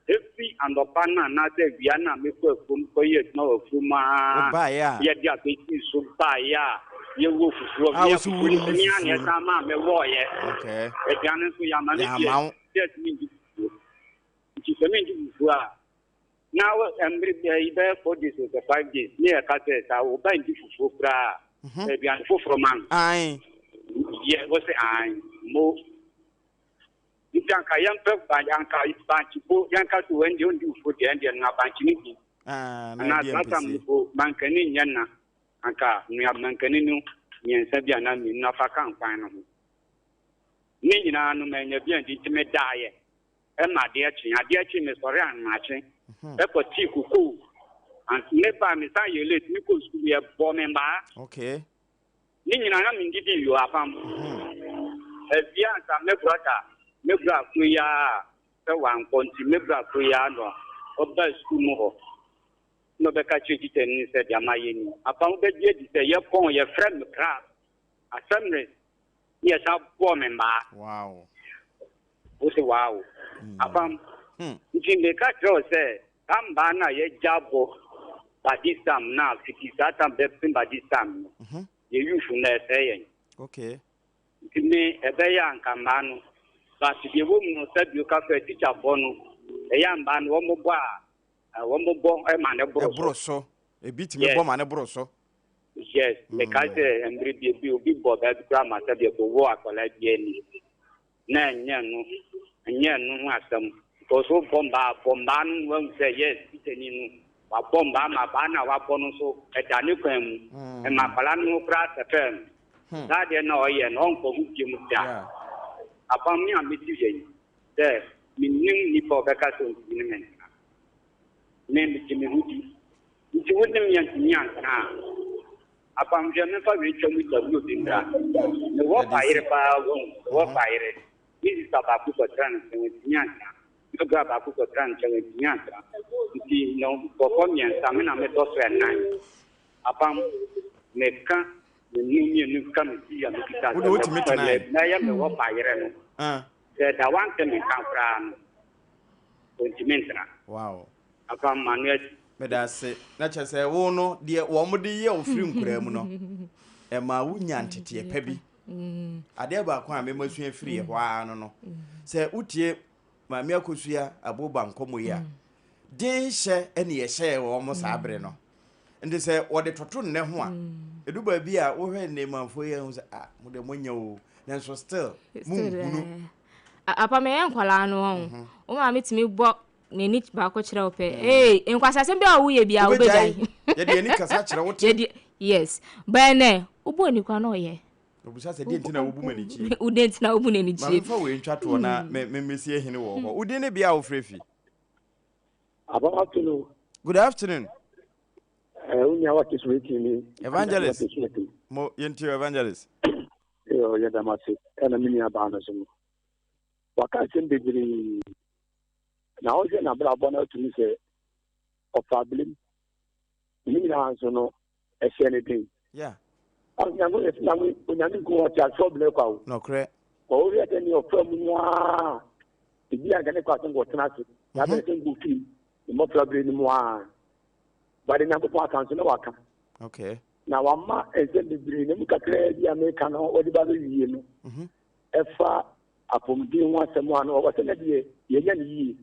Efi anɔpa no anaasɛ awia no a mekɔɔ afuom kɔyɛɛ adwuma wɔ afuom ara Wobaeɛ a. yɛde abɛsii so baeɛ a yɛwɔ fufuo, A mea wo so fufuo no wonni me ara na fufuo no. ɛsan maa mewɔeɛ. Okay. Aduane nso yɛama me deɛ, Yɛamma wo. sɛ atumi ndi fufuo. Nti. Nti sɛ mendi fufuo a, na mmere yi bɛyɛ 4 days o sɛ 5 days ne yɛka sɛ saa wo ba ndi fufuo koraa a, aduane foforɔ ma no. Yɛ wo sɛ ae mo. Nti anka yɛmpɛ anka bankye po, yɛnka sɛ wɔn deɛ ɔndi fufuo deɛ, ɛndeɛ noa bankye no bi. Anaa saa tam no po, mankani nyɛ na anka noa mankani no mmiɛnsa bi anaa mmienu na fa ka nkwan no ho. Ne nyinaa no manya bi andi nti medaeɛ ɛma adeɛ kye. Adeɛ kye mesɔre anmakye ɛkɔ tii kokoo. Meba mesan yɛ late, mekɔ sukuu yɛbɔ me mmaa. Ne nyinaa na mendidi yo apam. Awia ansa me brɔda, me bra koro yi ara sɛ wankɔ nti me bra koro yi ara na ɔbaa sukuu mu hɔ. Na ɔbɛka kyerɛ tikya no sɛ deɛ mayɛ ni. Apam wobɛgye adi sɛ yɛpɔn yɛfrɛ me class assembly ne yɛsan bɔɔ me mmaa. Wow. Wo se wow. Apam. Nti meka kyerɛ wo sɛ saa mbaa no a yɛgya bɔ by this time na fiti saa time bɛpem by this time no, yɛ youth no ɛsɛe yɛn. Nti me ɛbɛyɛ anka mmaa no, but deɛ ɛwɔ mu no sɛ bio ka fɛ tikyafoɔ no ɛyɛ a mmaa no wɔn bɔ a wɔn bɔ ma ne boro so. Ɛboro so. Ebi tumi bɔ ma ne boro so. Yes, mekae sɛ mmerɛ bi ebi obi bɔ baabi koraa ma sɛ deɛ kɔwɔ akwadaa bi ani na ɛnyɛ no, ɛnyɛ no ho asɛm because wobɔ mmaa, bɔ mmaa no na wahu sɛ yes, tikyani no wabɔ mmaa ma abaa no a wabɔ no nso ɛda ne kwan mu, ɛma akwadaa no ho koraa sɛpɛɛ no. Saa adeɛ no a ɔyɛ no ɔnkɔ ho bio mu da. Apam me a mete hɔ yi sɛ mennim nipa a ɔbɛka sɛ ɔntumi ne me ntena. Me megye me ho di. Nti wo ne me antumi antena a, apam hwɛ memfa wei twa mu dawuro bi mmra. Mewɔ bayere paa wahu, mewɔ bayere. Me sista baako kɔtena ne nkyɛn wantumi antena. Me bra baako kɔtena ne nkyɛn wantumi antena. Nti no nkurɔfoɔ mmiɛnsa me na metɔ so ɛnan. Apam meka me mu mmienu ka me ti a mekita Wode wotumi tenae? mɛyɛ mewɔ bayere no. Sɛ da wante me nka koraa no, ɔntumi ntena. Wow. Apam m'ano asi. Meda ase. Na kyerɛ sɛ wo no, deɛ wɔn de yɛ wo firi nkoraa mu no, ɛma wonya nteteɛ pa bi. Adeɛ baako a mema sua firi ɛhɔ ara no no, sɛ wotie Maame Akosua Aboba nkɔmmɔ yi a, den hyɛ ne yɛhyɛɛ wɔn saa bere no. Nti sɛ wɔde toto nnɛ ho a, ɛdu baabi a wohwɛ nnɛmanfoɔ yi a hu sɛ, ah, mo deɛ moanya o, nanso still monhunu. Apa meyɛ nkwadaa no wɔn, wo maame tumi bɔ n'ani baako kyerɛ wo pɛ, ee nkwasasɛm bi a woyɛ biara wobɛgyae. Yɛde ani kasa kyerɛ wo te. Yes, bɛn nɛ wobɔ ani koraa na ɔyɛ. Obisa sɛ deɛ nti na wobu m'ani kyie. Wo deɛ nti na wobu n'ani kyie. Maame fa wei ntwa toɔ na memmɛsi ahini wɔ hɔ. Wo din ne bea a wofrɛ fi? Above afternoon. Good afternoon. Wo nua wate so eti ni. Evangelist. Mo yɛntie evangelist. Yo, yɛda mo ase. Ɛna me nua baa no so no. Waka nsɛm bebree. Na ɔhwɛ n'abrabɔ no atumi sɛ ɔfa abilim. Ne nyinaa nso no ɛhyɛ ne den. Yeah. Onyame onyame nko ɔte asoɔ blɛ kwa o. Nɔkorɛ. Ɔwɔ sɛ ne ɔfa mu no ara ebi anka ne kɔ ase nkɔ tena ase. Na abɛn sɛ nkɔ firi ne mmɔfra bere no mu ara. Bade Nyankopɔn aka nso na waka. Okay. Na wama nsɛm bebree na mu kakraa bi a meka no wɔde ba bɛwie no. Ɛfa apɔmuden ho asɛm a no ɔwɔ sɛ na deɛ yɛnya ne yie.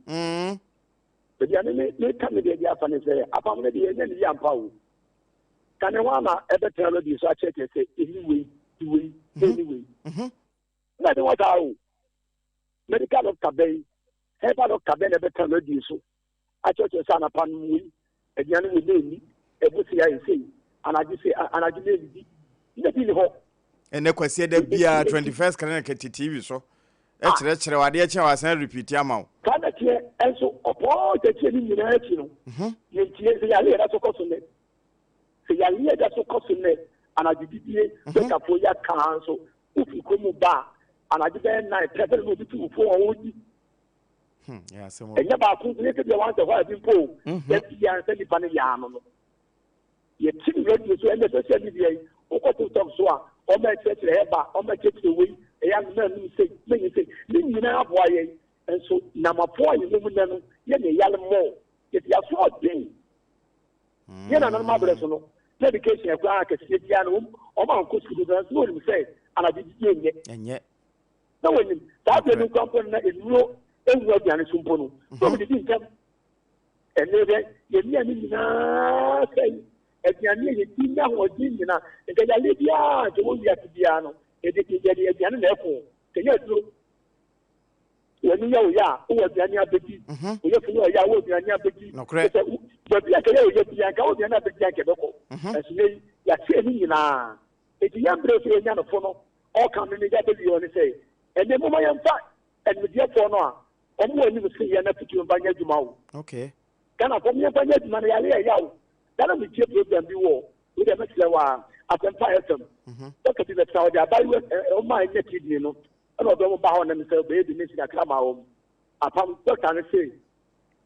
Baabi a me meka me deɛ de afa ne sɛ apam no deɛ yɛnya ne yie ampa o. Ka ne ho ama ɛbɛtena radio so akyerɛkyerɛ sɛ ɛni wei, di wei, ɛni wei. Na ɛde wɔ saa o. Medical doctor bɛn, herbal doctor bɛn na ɛbɛtena radio so akyerɛkyerɛ sɛ anapa no wei, aduane wei na ɛni, ɛbo sei ayɛ sei, anadwo sei, anadwo na ɛnidi. Na bi ni hɔ. Ɛnɛ Kwasiada biara 21st Clinic te TV so kyerɛkyerɛ wo adeɛ kye a wasan repeat ama wo. Saa na ɛteɛ nso ɔpɔɔ nkyɛkyerɛ no nyinaa akyi no, yɛntie. Sɛ yareɛ da so kɔ so nnɛ, sɛ yareɛ da so kɔ so nnɛ, anadwo didie, dɔktafoɔ yi aka ara nso, wofiri kurom mu ba a, anadwo bɛyɛ nnan pɛ bɛrɛ na obi te wo fon a ɔredi. Ɛnyɛ baako nso, nyɛ sɛ bia wansɛ hɔ a bi mpo o, da biara sɛ nipa no yaa no no. Yɛte no radio so, ɛnɛ social media yi, wokɔ TikTok so a, wɔn a ɛkyerɛkyerɛ herbal, wɔn a ɛkyerɛkyerɛ wei, ɛyɛ ano na anum sei, na nyɛ sei. Ne nyinaa aboa yɛn. Nso namafoɔ a yɛwɔ mu nnɛ no, yɛ na ɛyare mmɔɔ. Yɛte asoɔden. Yɛn nananom abrɛ so no, na education koraa kɛseɛ biara no, wɔn ankɔ sukuu dodo, nanso na wɔnim sɛ anadwo didie nyɛ. Ɛnyɛ. Na wɔnim. Saa berɛ no nkura mpo no na nnuro ɛngu aduane so mpo no, na wɔn didi ntɛm. Ɛnɛ dɛ, yɛn nnuane nyinaa sɛe. Aduane a yɛdi ne ahoɔden nyinaa, nka yareɛ biara nka ɛwɔ wiase biara no, yɛde yɛde aduane na ɛko, nka ɛnyɛ aduro. W'ani yɛ wo ya a, wowɔ aduane abɛdi. Wo yafunu yɛ wo ya a, wowɔ aduane abɛdi. Nokorɛ. Kyerɛ sɛ, baabi a nka ɛyɛ wo ya biara, nka wowɔ aduane abɛdi a nka ɛbɛkɔ. Nanso nnɛ yi, yɛasɛe ne nyinaa. Enti yɛn berɛ sɛ yɛnya no fo no, ɔreka me ne yɛabɛwie hɔ ne sɛ, ɛnnɛ momma yɛmfa animdeɛfoɔ no a wɔn wɔ anim sen yɛn no afotuo mfa nyɛ adwuma o. Okay. Ghanafoɔ mo yɛmfa nyɛ adwuma no yare ɛya o. Da na metie program bi wɔ wei deɛ mɛsrɛ wo ara, Asɛmpa FM. Dɔkta bi bɛtena hɔ de abaayewa wɔn a ɛnya kidney no ɛna ɔde wɔn ba hɔ nam sɛ ɔbɛyɛ donation kakra ma wɔn. Apam dɔkta no se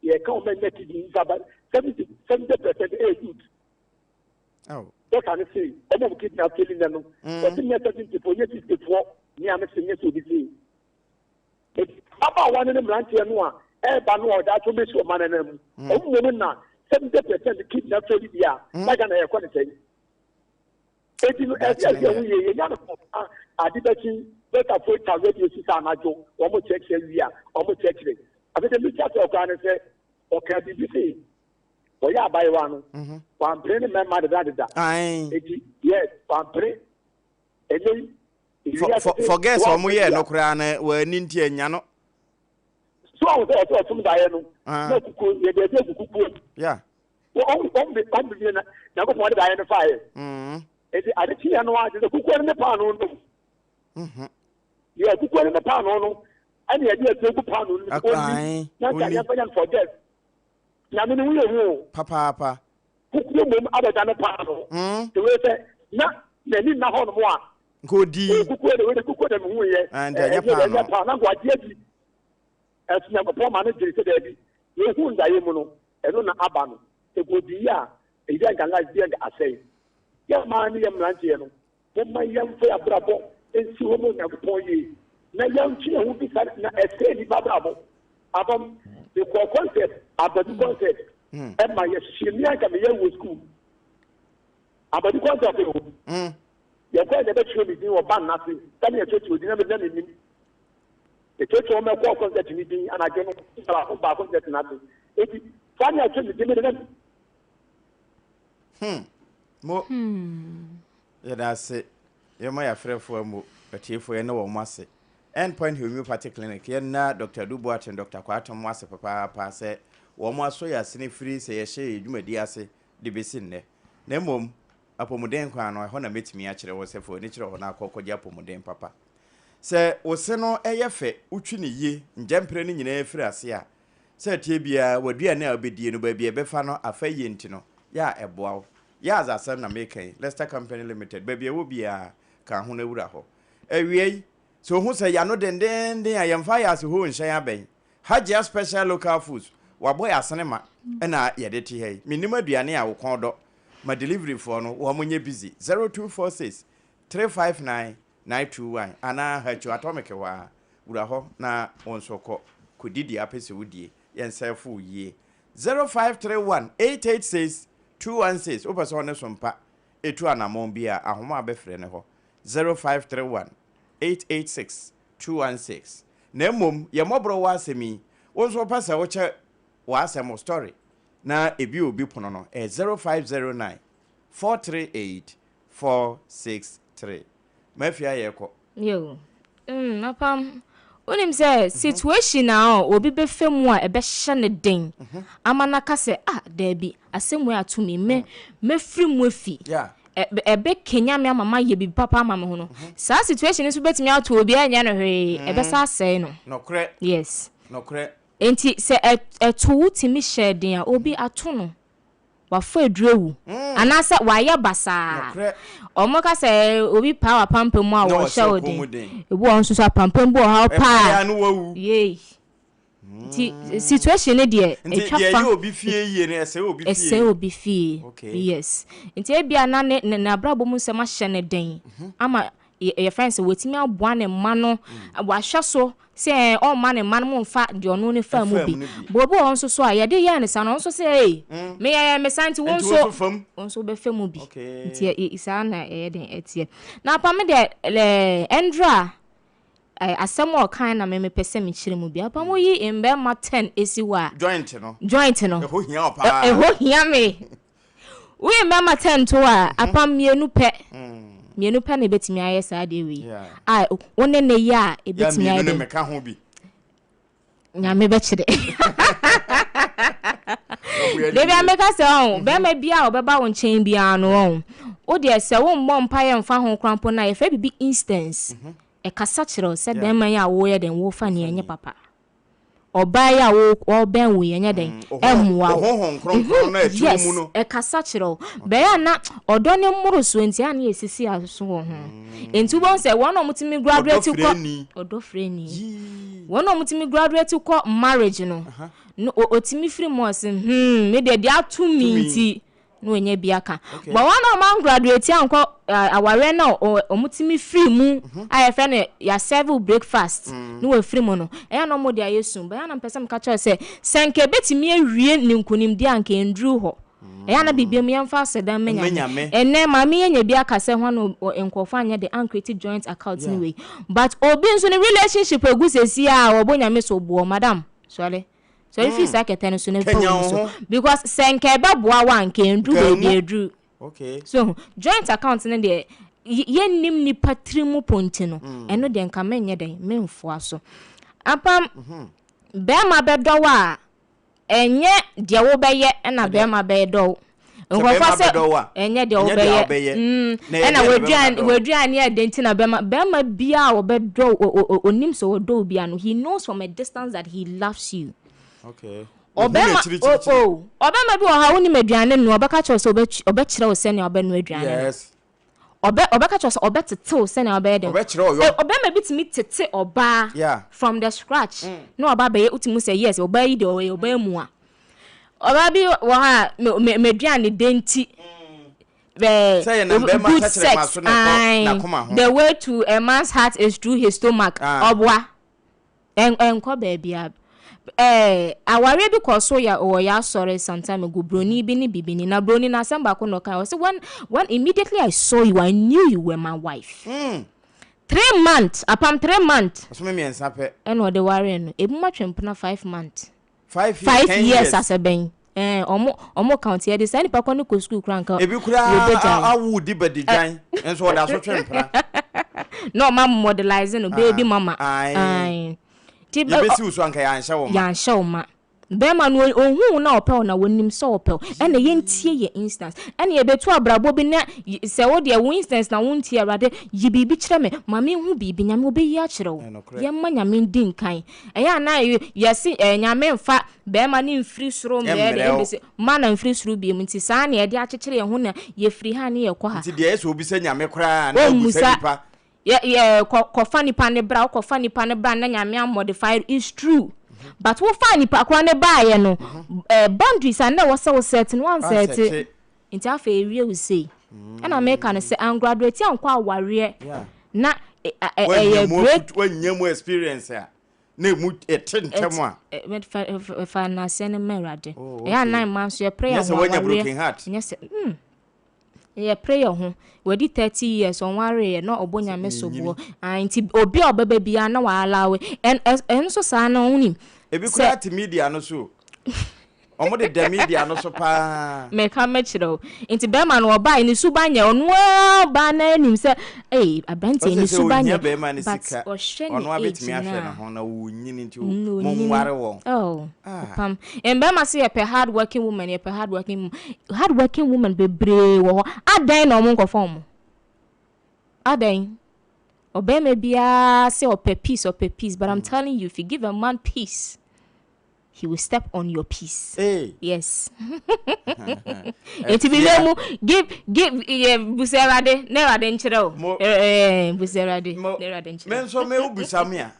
yɛka wɔn a ɛnya kidney nsa ba 70 70% ɛyɛ youth. Dɔkta no se wɔn a wɔn kidney afeli nnɛ no wɔse nyɛ 70 foɔ nyɛ 60 foɔ nea mese nyɛ sɛ obi se. Enti mmabaawa no ne mmeranteɛ no a ɛreba no a ɔde ato bɛsi ɔman no anan mu, wɔn mmom na 70 percent kidnap fɛli deɛ a, na Ghana yɛkɔ ne sɛn? Enti no ɛsɛ ɛsɛ ɛho yie, yɛnya no papa ade bɛkyi dɔktafoɔ twa radio si sɛ anadwo wɔn kyerɛkyerɛ wie a wɔn kyerɛkyerɛ. Afei deɛ metia sɛ ɔkoraa ne sɛ ɔkaa biribi se ɔyɛ abayewa no wampene ne mmarima dedadeda. Enti yes wampene ɛnɛ yi Forget sɛ ɔmo yɛɛ no koraa no w'ani nti anya no. So ɔmo sɛ ɔsɛ ɔsom daeɛ no na kukuo yɛde ɛde agu kukuo mu. Yeah. Wɔn wɔn de wɔn de na Nyankopɔn de daeɛ no faeɛ. Eti ade kyeeɛ no ara kyerɛ sɛ kukuo no ne paanoo no. Yɛ kukuo no ne paanoo no ɛna yɛde adu agu paanoo no mu ɔnni na nka yɛmfa nyɛ no forget. Nyame ne ho yɛ hu o. Papaapa. Kukuo mmom abɛdane paanoo. Te wei sɛ na n'ani nna hɔnom a. Nka odii. Wei kukuo de wei de kukuo na mehu yɛ. Ah, nti ɛnyɛ paanoo. Ɛnyɛ paanoo na nka wagye adi. Ɛso Nyankopɔn ma no gyere sɛ daabi. Deɛ ohuu ndaeɛ mu no, ɛno na aba no. Sɛ nka odii a, ebi a nka life bi a nka asɛe. Yɛn mmaa ne yɛn mmeranteɛ no, Momma yɛmfa yɛn abrabɔ nsi hɔ ma Onyankopɔn yie, na yɛntwe yɛn ho mfi saa na ɛsɛe nnipa abrabɔ. Abam, mekɔɔ concert, Abadu concert, ɛma yɛhyehyee me a nka meyɛ wɔ school. Abadu concert o. Yɛkɔɛ na ɛbɛtwerɛ me din wɔ band no ase, sɛdeɛ yɛtwerɛtwerɛ din na me na mennim. Yɛtwerɛtwerɛ wɔn ɛkɔɔ concert no din anadwo no, baako baa concert no ase. Enti, saa ne yɛtwerɛ me din me de na Hmm. Mo. Yɛda ase. Yɛma yɛafrɛfoɔ amu, atiefoɔ yɛne wɔn ase. End Point Homeopathy Clinic, yɛnna Dr. Adu Boateng, Dr. Kwaatem mo ase papaapa sɛ wɔn asɔ yɛn asene firi sɛ yɛhyɛ yɛn dwumadie ase de bɛsi nnɛ. Na mmom, apɔmuden kwan no, ɛhɔ na mɛtumi akyerɛ wo sɛ fa w'ani kyerɛ hɔ na akɔ kɔgye apɔmuden papa. Sɛ wo se no yɛ fɛ, wotwi no yie, ngyɛmprɛ no nyinaa firi ase a, Sɛ ɛteɛ biara, w'aduane a wobɛdie no, baabi a ɛbɛfa no afa yie nti no, yɛ a ɛboa wo. Yaz asɛm na meka yi, Lester Company Limited, baabi a ɛwɔ biara, ka ho na wura hɔ. Awiei, sɛ wohu sɛ yɛano dendeenden a, yɛmfa Yaz hoo nhyɛn abɛn. Hajia Special Local Foods, wɔabɔ yɛn asene ma na yɛde te ha yi. Mennim aduane a wo kɔn dɔ. Ma delivery foɔ no, wɔn nyɛ busy. 0246 359 921 anaa Hachu Atomic hɔ ara. Wura hɔ na wo nso kɔ kɔdi deɛ apɛ sɛ wodie. Yɛnsɛɛfo wo yie. 0531 886 216 Wopɛ sɛ ɔne Sompa ɛtu anamɔn bi a, ahoma a bɛfrɛ ne hɔ. 0531 886 216 Na mmom yɛ mmɔborɔ wɔ asɛm yi, wo nso wopɛ sɛ wokyɛ w'asɛm, wo story, na ebi obi pono no, ɛyɛ 0509 438 463 Mafia yɛkɔ. Yo, mm, apam, wonim sɛ situation a obi bɛfa mu a ɛbɛhyɛ no den ama no aka sɛ, ah, daabi, asɛm wei ato me, me, mɛfiri mu afi. Ɛbɛkanya me ama mayɛ biribi papa ama me ho no. Saa situation no nso bɛtumi ato obi a ɛnyɛ no hwee, ɛbɛsa asɛe no. Nɔkorɛ. Yes. Nɔkorɛ. Enti sɛ ɛto wo tumi hyɛ den a, obi ato no. Wafa aduru awu anaasɛ wayɛ basaa. Wɔka sɛ obi paa w'apampam mu a wɔhyɛ wo den. Ebi wɔ hɔ nso so apampam bi wɔ hɔ a wopaa a yei. Nti situation no deɛ ɛtwa fa. Ɛsɛe obi fie. Yes. Nti ebia na ne n'abrabɔ mu nsɛm ahyɛ no den ama yɛfrɛ no sɛ watumi aboa ne mma no, wahwɛ so sɛ ɔmma ne mma no mfa deɛ ɔno ne faa mu bi. But obi wɔ hɔ nso so a yɛde yɛɛ no saa no, ɔno nso sɛ ei, meyɛɛ me saa nti wo nso wo nso wobɛfa mu bi. Nti saa na ɛyɛ den ɛteɛ. Na apa me deɛ ɛndra. Asɛm a ɔkae na me mepɛ sɛ mekyerɛ mu bi. Apa mo yi mmarima 10 esi hɔ a. Joint no. Joint no. Ɛhɔ hia wo paa. Ɛhɔ hia me. Woyi mmarima 10 to hɔ a, apa mmienu pɛ. Mmienu pɛ na ebetumi ayɛ saa adeɛ wei. A wo ne ne yɛ a ebetumi ayɛ dɛ. Mmienu no meka ho bi. Nyame bɛkyerɛ. Dabi a meka sɛ ɔn, mhm. bɛrima bi a ɔbɛba wo nkyɛn biara no ɔn. Wo deɛ sɛ wommɔ mpaeɛ mfa ho koraa mpo no a yɛfrɛ biribi instance. Mhm. Ɛkasa kyerɛ wo sɛ bɛrima yi a woyɛ dɛn wofa ne ɛnyɛ papa. Ɔbaa yi a ɔbɛn wo yi ɛnyɛ dɛn mm, ɛmmoa wo. Mhm, yes, ɛkasa kyerɛ wo. Bɛyɛ a na ɔdɔ ne mmorosoɔ nti a na yɛsisi aso wɔ ho. Nti wobɛhu sɛ wɔn a wɔtumi graduate kɔ ɔdɔ frɛni. Wɔn a wɔtumi graduate kɔ marriage no, no ɔtumi firi mu ɔse hmm me deɛ deɛ ato mi nti na wɔnya bi aka. But wɔn a wɔn graduate ankɔ awareɛ no a wɔtumi firi mu mhm. a yɛfrɛ no yɛasɛve breakfast mm. na wɔafiri mu no ɛyɛ na wɔde ayɛ sum. Bɛyɛ na mpɛ sɛ meka kyerɛ sɛ sɛ nka ɛbɛtumi awie ne nkonimdi a nka ɛnduru hɔ. Ɛyɛ a na biribiara mu yɛmfa aseda mma Nyame. Ɛnnɛ maame yi anya bi aka sɛ hwan na nkurɔfoɔ anyɛ de ancreate joint account ne wei. But obi nso ne relationship agu sesie a ɔbɔ Nyame so boɔ. Madam, sɔre. Sɔre firi saa kɛtɛ no so na fa w'ani so. Because sɛ nka ɛbɛboa wo a nka ɛnduru baabi a ɛduru. So hu, joint account no deɛ yɛnnim nipa tiri mu po nti no, ɛno deɛ nka menyɛ dɛn, memfoa so. Apam, bɛrima bɛdɔ wo a, Ɛnyɛ deɛ wobɛyɛ na bɛrima bɛdɔ wo. Nkurɔfoɔ sɛ ɛnyɛ deɛ wobɛyɛ ɛna w'aduane yɛ den nti na bɛrima bɛrima biara a ɔbɛdɔ wo ɔnim sɛ ɔdɔ wo biara no he knows from a distance that he loves you. Okay. Ɔbɛrima o o ɔbɛrima bi wɔ hɔ a wonim aduane noa ɔbɛka kyerɛ wo sɛ ɔbɛkyerɛ wo sɛnea ɔbɛnoa aduane no. Yes. Ɔbɛ ɔbɛka kyerɛ wo sɛ ɔbɛtete wo sɛnea wobɛyɛ dɛn. Ɔbɛkyerɛ wo yɔ. Ɔbɛrima bi tumi tete ɔbaa Yeah. from the scratch na waba abɛyɛ wotumi hu sɛ yes ɔbaa yi deɛ ɔyɛ ɔbaa mua. Ɔbaa bi wɔ hɔ a me me m'aduane dɛ nti Sɛ ɛɛ yɛnam bɛrima good tɛkyerɛma sex so na ɛkɔ ae n'akoma ho. the way to a man's heart is through his stomach Ah. ɔboa. Ɛn ɛnkɔ baabiara. Ɛɛ awareɛ bi kɔɔ so yɛ wɔ yɛn asɔre some time ago, broni bi ne bibini. Na broni no asɛm baako na ɔkae, ɔse when when immediately I saw you, I knew you were my wife. 3 months, apam 3 months. Ɔsome mmiɛnsa pɛ. Ɛna ɔde waree no. Ebinom atwe mpena 5 months. 5 years, 5 10 years years. asɛ bɛn. Ɛɛ ɔmo ɔmo count yɛde saa nipa kɔ no kɔ sukuu koraa nka Ebi koraa wɔbɛgyae. awo di bɛdi dwan nso ɔda so twe mpena. Na ɔma modelize no baby Ah, mama. ae. Ae. Nti bɛ Yɛbɛsi wo so anka yɛanhyɛ wo ma. Yɛanhyɛ wo ma. Bɛrima no ohuu wo na ɔpɛ wo na wɔnim sɛ ɔpɛ wo. Ɛna yɛntie yɛ instance. Ɛna yɛbɛtu abrabɔ bi na sɛ wo deɛ wo instance na wontie Awurade yi biribi kyerɛ me ma menhu biribi Nyame ɔbɛyi akyerɛ wo. Ɛnokorɛ. Yɛmma Nyame ndi nkan. Ɛyɛ a na yɛse eh, Nyame mfa bɛrima no mfiri soro mmɛɛ de Ɛmmerɛ wo. ɛmbɛsi ma na mfiri soro biom nti saa na yɛde akyekyere yɛn ho na yɛfiri ha ne yɛkɔ ha. Nti deɛ ɛyɛ sɛ obisa Nyame koraa na wobusa Ɔmmusa. nipa. Yɛ yɛ kɔ kɔfa nipa no bra wokɔfa nipa no bra na Nyame amodify it's true but wofaa nipa korɔ no baeɛ no eh, boundaries a na ɛwɔ sɛ wo set no wansɛte Wansɛte. nti afei ewie wo sei ɛna meka no sɛ angraduate ankɔ awareɛ Yeah. na Wanya ɛyɛ mu break afutu, wanya mu experience a na emu ɛte ntɛm a. Fa naseɛ no ma Awurade. Oh, Ɛyɛ a okay. na mmaa nso yɛ prayer Nyɛ sɛ ho wanya awareɛ. broken heart. Nyɛ sɛ yɛ prayer ho. Wadi 30 years ɔnwareeɛ na ɔbɔ Nyame soboɔ. Ah, nti obi a ɔbɛba biara na w'allow. Ɛn ɛno nso saa no wonim. Ebi Sɛ koraa te media no so o. Ɔmo deda media no so paa. Meka mɛkyerɛ wo. Nti bɛrima no ɔbae ne suban nyɛ ɔno ara baa no anim sɛ ei aberanteɛ Ɔsɛ ne sɛ suban ohia nyɛ bɛrima no but sika. ɔhwɛ Ɔno ne ara age bɛtumi no ahwɛ ne a ho na ɔnyini nti ɔnyini monware wɔn. oh Ah. ɔpam. Mmarima sɛ yɛpɛ hard working woman yɛpɛ hard working woman hard working woman bebree wɔ hɔ adɛn na ɔmo nkɔfa ɔmo adɛn ɔbɛrima biara sɛ ɔpɛ peace ɔpɛ peace but I'm telling you if you give a man peace he will step on your peace. Hey. Yes. Nti biribi mu give give yɛ busa Awurade na Awurade nkyerɛ o. Mo- Ɛɛ busa Awurade Mo- na Awurade nkyerɛ Me o. nso me wobisa me a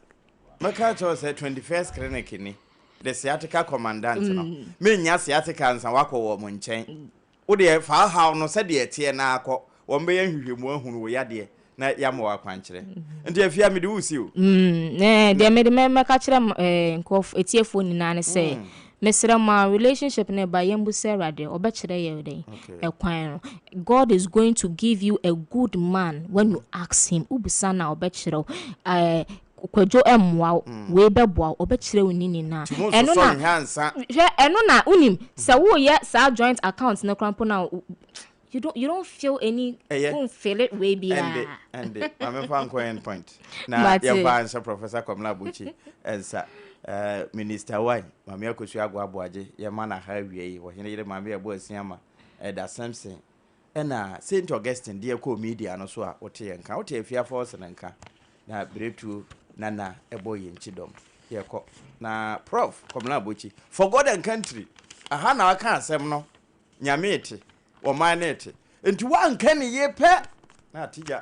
mɛka kyerɛ wo sɛ 21st clinic ni the sciatica commandant no menya sciatica nsa wakɔ wɔ mo nkyɛn wo deɛ fa haw no sɛdeɛ ɛteɛ na akɔ wɔn bɛyɛ nhwehwɛmu ahunu wo yadeɛ na yɛama wɔ akwankyerɛ nti afia mede wo si o. Deɛ mede mɛka kyerɛ nkurɔfo etiefoɔ nyinaa ne sɛ mesrɛ mo a relationship no ba yɛn busa Awurade ɔbɛkyerɛ yɛ dɛn ɛkwan no. God is going to give you a good man when you ask him. Wobusa na ɔbɛkyerɛ wo. Kwadwo mmoa wo, wei bɛboa wo, ɔbɛkyerɛ wo ne nyinaa. Nti mo Ɛno nsosɔ na, nhwɛ ansa. hwɛ, ɛno na, wonim, sɛ woreyɛ saa joint account no koraa mpo no a, you don't feel any, Ɛyɛ. wonfeele wei Ɛnde, biara. ɛnde, ma memfa nkɔ end point na Mate. yɛmfa nhyɛ Professor Kwamina Abokyi nsa. Eh, Minister Wine, Maame Akosua Agoa Aboagye, yɛma no aha awia yi, Ɔhene yere Maame Yɛboah Asiamah, Elder Simpson, Ɛna Saint Augustine deɛ kɔɔ media no so a wote yɛn nka. Wote Afia Forson nka. Na Biretuo Nana ɛbɔ yɛn kyidɔm. Yɛkɔ. Na Prof. Komla Abokyi, for God and country, aha na waka asɛm no, Nyame rete, ɔman no rete. Nti woanka ne yie pɛ na ate gya.